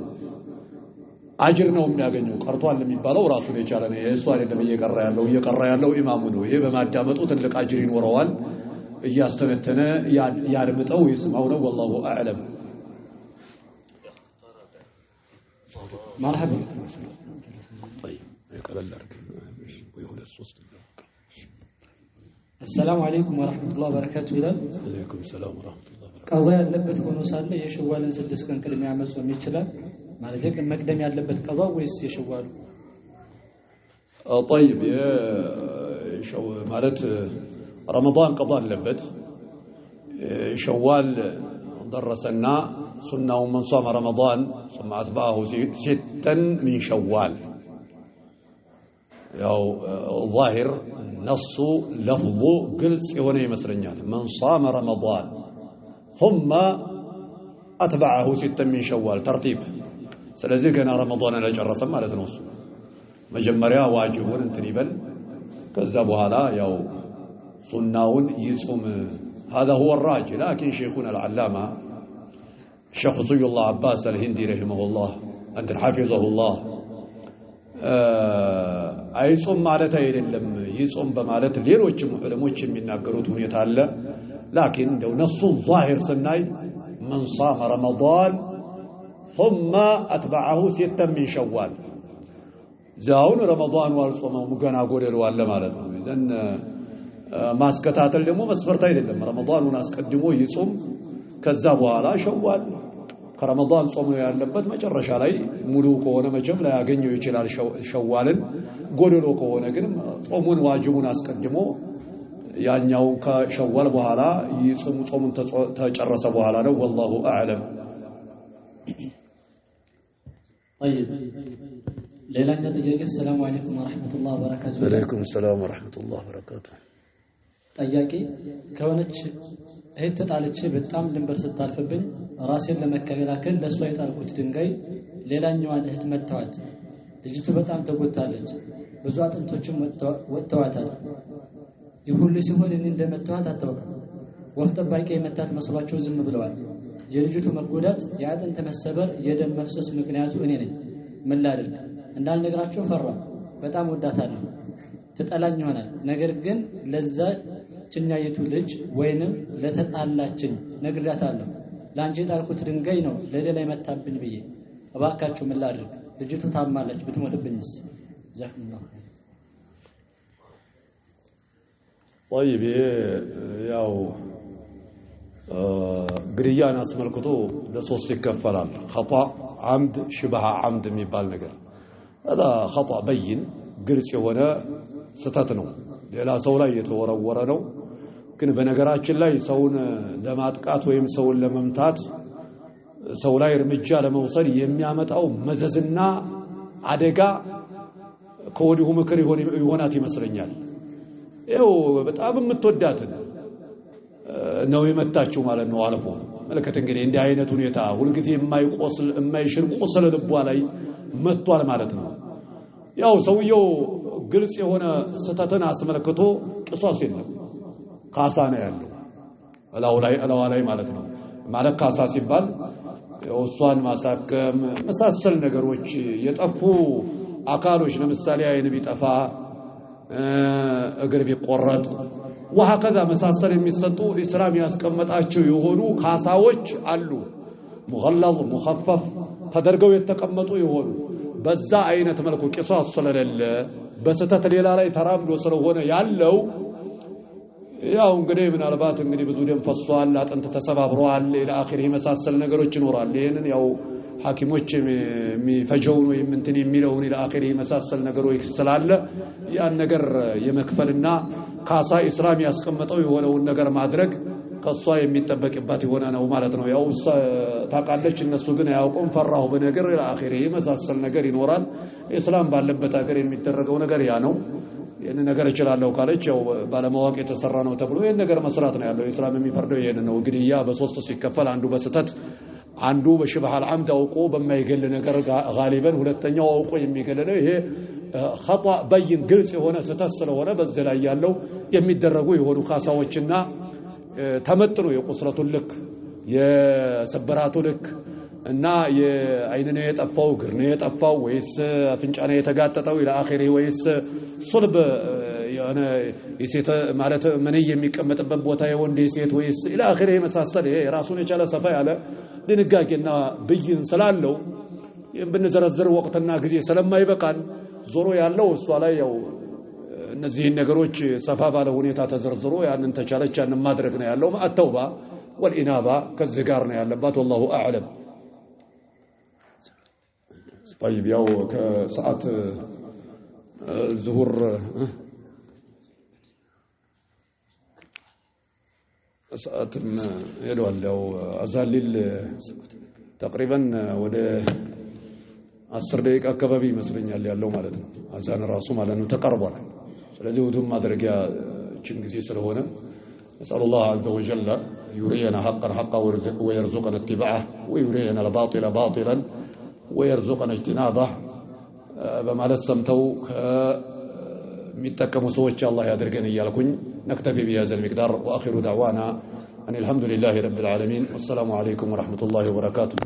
S2: አጅር ነው የሚያገኘው። ቀርቷል የሚባለው ራሱን የቻለ ነው። እሱ አይደለም እየቀራ ያለው፣ እየቀራ ያለው ኢማሙ ነው። ይሄ በማዳመጡ ትልቅ አጅር ይኖረዋል። እያስተነተነ ያድምጠው ይስማው ነው። والله أعلم።
S1: مرحبا።
S2: طيب ቀለል አድርግ ወይ ሁለት ሶስት።
S1: السلام عليكم ورحمة الله وبركاته ይላል።
S2: عليكم السلام ورحمة الله وبركاته።
S1: ቀዛ ያለበት ሆኖ ሳለ የሸዋልን 6 ቀን ቅድሚያ መጾም ይችላል? ማለት መቅደም ያለበት ቀዛ ወይስ የሸዋሉ?
S2: طيب ማለት ረመዳን ቀዛ አለበት። ሸዋል ደረሰና ሱናውን من صام رمضان ثم أتبعه ستا من شوال ያው ظاهر ነሱ ለፍዙ ግልጽ የሆነ ይመስለኛል። من صام رمضان ثم أتبعه 6 من شوال ترتيب። ስለዚህ ገና ረመዳንን አልጨረሰም ማለት ነው። እሱ መጀመሪያ ዋጅቡን እንትን ይበል፣ ከዛ በኋላ ያው ሱናውን ይጹም። هذا هو الراجح لكن شيخنا العلامة الشيخ صي الله عباس الهندي رحمه الله أنت حفظه الله አይጾም ማለት አይደለም ይጾም በማለት ሌሎችም ዑለሞች የሚናገሩት ሁኔታ አለ። ላኪን እንደው ነሱን ዛሂር ስናይ من صام رمضان ثم أتبعه 6 من شوال ዛውን ረመዳን ዋልጾመው ገና ጎደሎ አለ ማለት ነው። ኢዘን ማስከታተል ደግሞ መስፈርት አይደለም። ረመዳኑን አስቀድሞ ይጾም፣ ከዛ በኋላ ሸዋል ከረመዳን ጾም ነው ያለበት። መጨረሻ ላይ ሙሉ ከሆነ መቼም ላያገኘው ይችላል ሸዋልን። ጎደሎ ከሆነ ግን ጾሙን ዋጅቡን አስቀድሞ ያኛውን ከሸዋል በኋላ ይጾም፣ ጾሙን ተጨረሰ በኋላ ነው። ወላሁ አዕለም።
S1: طيب ሌላኛው ጥያቄ ሰላም አለይኩም ወራህመቱላሂ ወበረካቱ።
S2: ወአለይኩም ሰላም ወራህመቱላሂ ወበረካቱ።
S1: ጠያቂ ከሆነች እህት ተጣልቼ በጣም ድንበር ስታልፍብኝ ራሴን ለመከላከል ለእሷ የጣልኩት ድንጋይ ሌላኛዋን እህት መታዋት። ልጅቱ በጣም ተጎድታለች፣ ብዙ አጥንቶችም ወጥተዋታል። ይህ ሁሉ ሲሆን እኔ እንደመታዋት አታውቅም። ወፍ ጠባቂ የመታት መስሏቸው ዝም ብለዋል። የልጅቱ መጎዳት፣ የአጥንት መሰበር፣ የደም መፍሰስ ምክንያቱ እኔ ነኝ። ምን ላድርግ? እንዳልነግራቸው ፈራ። በጣም ወዳታለሁ፣ ትጠላኝ ይሆናል። ነገር ግን ለዛ ችኛይቱ ልጅ ወይንም ለተጣላችኝ ነግሬያታለሁ። ለአንቺ የጣልኩት ድንጋይ ነው ለሌላ የመታብኝ ብዬ። እባካችሁ ምን ላድርግ? ልጅቱ ታማለች፣ ብትሞትብኝስ? ጀዛኩሙላሁ ኸይር።
S2: طيب ያው ግድያን አስመልክቶ ለሶስት ይከፈላል። ኸጣእ፣ ዓምድ፣ ሽብሃ ዓምድ የሚባል ነገር። هذا خطأ بين ግልጽ የሆነ ስተት ነው። ሌላ ሰው ላይ የተወረወረ ነው። ግን በነገራችን ላይ ሰውን ለማጥቃት ወይም ሰውን ለመምታት ሰው ላይ እርምጃ ለመውሰድ የሚያመጣው መዘዝና አደጋ ከወዲሁ ምክር ይሆናት ይመስለኛል። ይኸው በጣም የምትወዳትን ነው የመታችው ማለት ነው። አልፎ መለከት እንግዲህ እንዲህ አይነት ሁኔታ ሁልጊዜ የማይቆስል የማይሽር ቁስል ልቧ ላይ መጥቷል ማለት ነው። ያው ሰውየው ግልጽ የሆነ ስተትን አስመልክቶ ቅሷስ የለም፣ ካሳ ነው ያለው እላዋ ላይ ማለት ነው። ማለት ካሳ ሲባል እሷን ማሳከም መሳሰል ነገሮች የጠፉ አካሎች ለምሳሌ አይን ቢጠፋ እግር ቢቆረጥ ወሀከዛ መሳሰል የሚሰጡ ኢስላም ያስቀመጣቸው የሆኑ ካሳዎች አሉ። ሙገለዝ ሙኸፈፍ ተደርገው የተቀመጡ የሆኑ በዛ አይነት መልኩ ቂሷስ ስለሌለ በስተት ሌላ ላይ ተራምዶ ስለሆነ ያለው ያው እንግዲህ ምናልባት እንግዲህ ብዙ ደም ፈሷል፣ አጥንት ተሰባብሯል፣ ኢላ አኺር የመሳሰል ነገሮች ይኖራል። ይሄንን ያው ሐኪሞች የሚፈጀውን ወይም እንትን የሚለውን ኢላ አኺር የመሳሰል ነገሮች ስላለ ያን ነገር የመክፈልና ካሳ ኢስላም ያስቀመጠው የሆነውን ነገር ማድረግ ከሷ የሚጠበቅባት የሆነ ነው ማለት ነው። ያው ታውቃለች፣ እነሱ ግን አያውቁም። ፈራሁ በነገር ኢላ አኺር የመሳሰል ነገር ይኖራል። ኢስላም ባለበት ሀገር የሚደረገው ነገር ያ ነው። ይህን ነገር እችላለሁ ካለች ያው ባለማወቅ የተሰራ ነው ተብሎ ይህን ነገር መስራት ነው ያለው። ኢስላም የሚፈርደው ይህን ነው። ግድያ በሶስት ሲከፈል አንዱ በስተት፣ አንዱ በሽብሃል ዓምድ አውቆ በማይገል ነገር ጋሊበን፣ ሁለተኛው አውቆ የሚገል ነው። ይሄ ኸጣእ በይን ግልጽ የሆነ ስተት ስለሆነ በዚህ ላይ ያለው የሚደረጉ የሆኑ ካሳዎችና ተመጥኖ የቁስለቱን ልክ የስብራቱ ልክ እና የአይን ነው የጠፋው እግር ነው የጠፋው ወይስ አፍንጫ ነው የተጋጠጠው ኢላ አኺሪ ወይስ ሱልብ የሆነ የሴት ማለት ምን የሚቀመጥበት ቦታ የወንድ የሴት ወይስ ኢላ አኺሪ የመሳሰል ይሄ ራሱን የቻለ ሰፋ ያለ ድንጋጌና ብይን ስላለው ብንዘረዝር ወቅትና ጊዜ ስለማይበቃን ዞሮ ያለው እሷ ላይ ያው እነዚህን ነገሮች ሰፋ ባለ ሁኔታ ተዘርዝሮ ያንን ተቻለች ያንን ማድረግ ነው ያለው። አተውባ ወልኢናባ ከዚህ ጋር ነው ያለባት። ወላሁ አዕለም። طيب ያው ከሰዓት ዙሁር ሰዓትም ሄዷል። ያው አዛሊል ተቅሪበን ወደ 10 ደቂቃ አካባቢ ይመስለኛል ያለው ማለት ነው። አዛን ራሱ ማለት ነው ተቀርቧል። ስለዚህ ውዱእ ማድረጊያ ችን ጊዜ ስለሆነ ነስአሉላህ ዐዘ ወጀል يرينا حقا حقا ويرزقنا اتباعه ويرينا الباطل باطلا ويرزقنا اجتنابه በማለት ሰምተው ከሚጠቀሙ ሰዎች አላህ ያድርገን እያልኩኝ نكتفي بهذا المقدار وآخر دعوانا أن الحمد لله رب العالمين والسلام عليكم ورحمة الله وبركاته.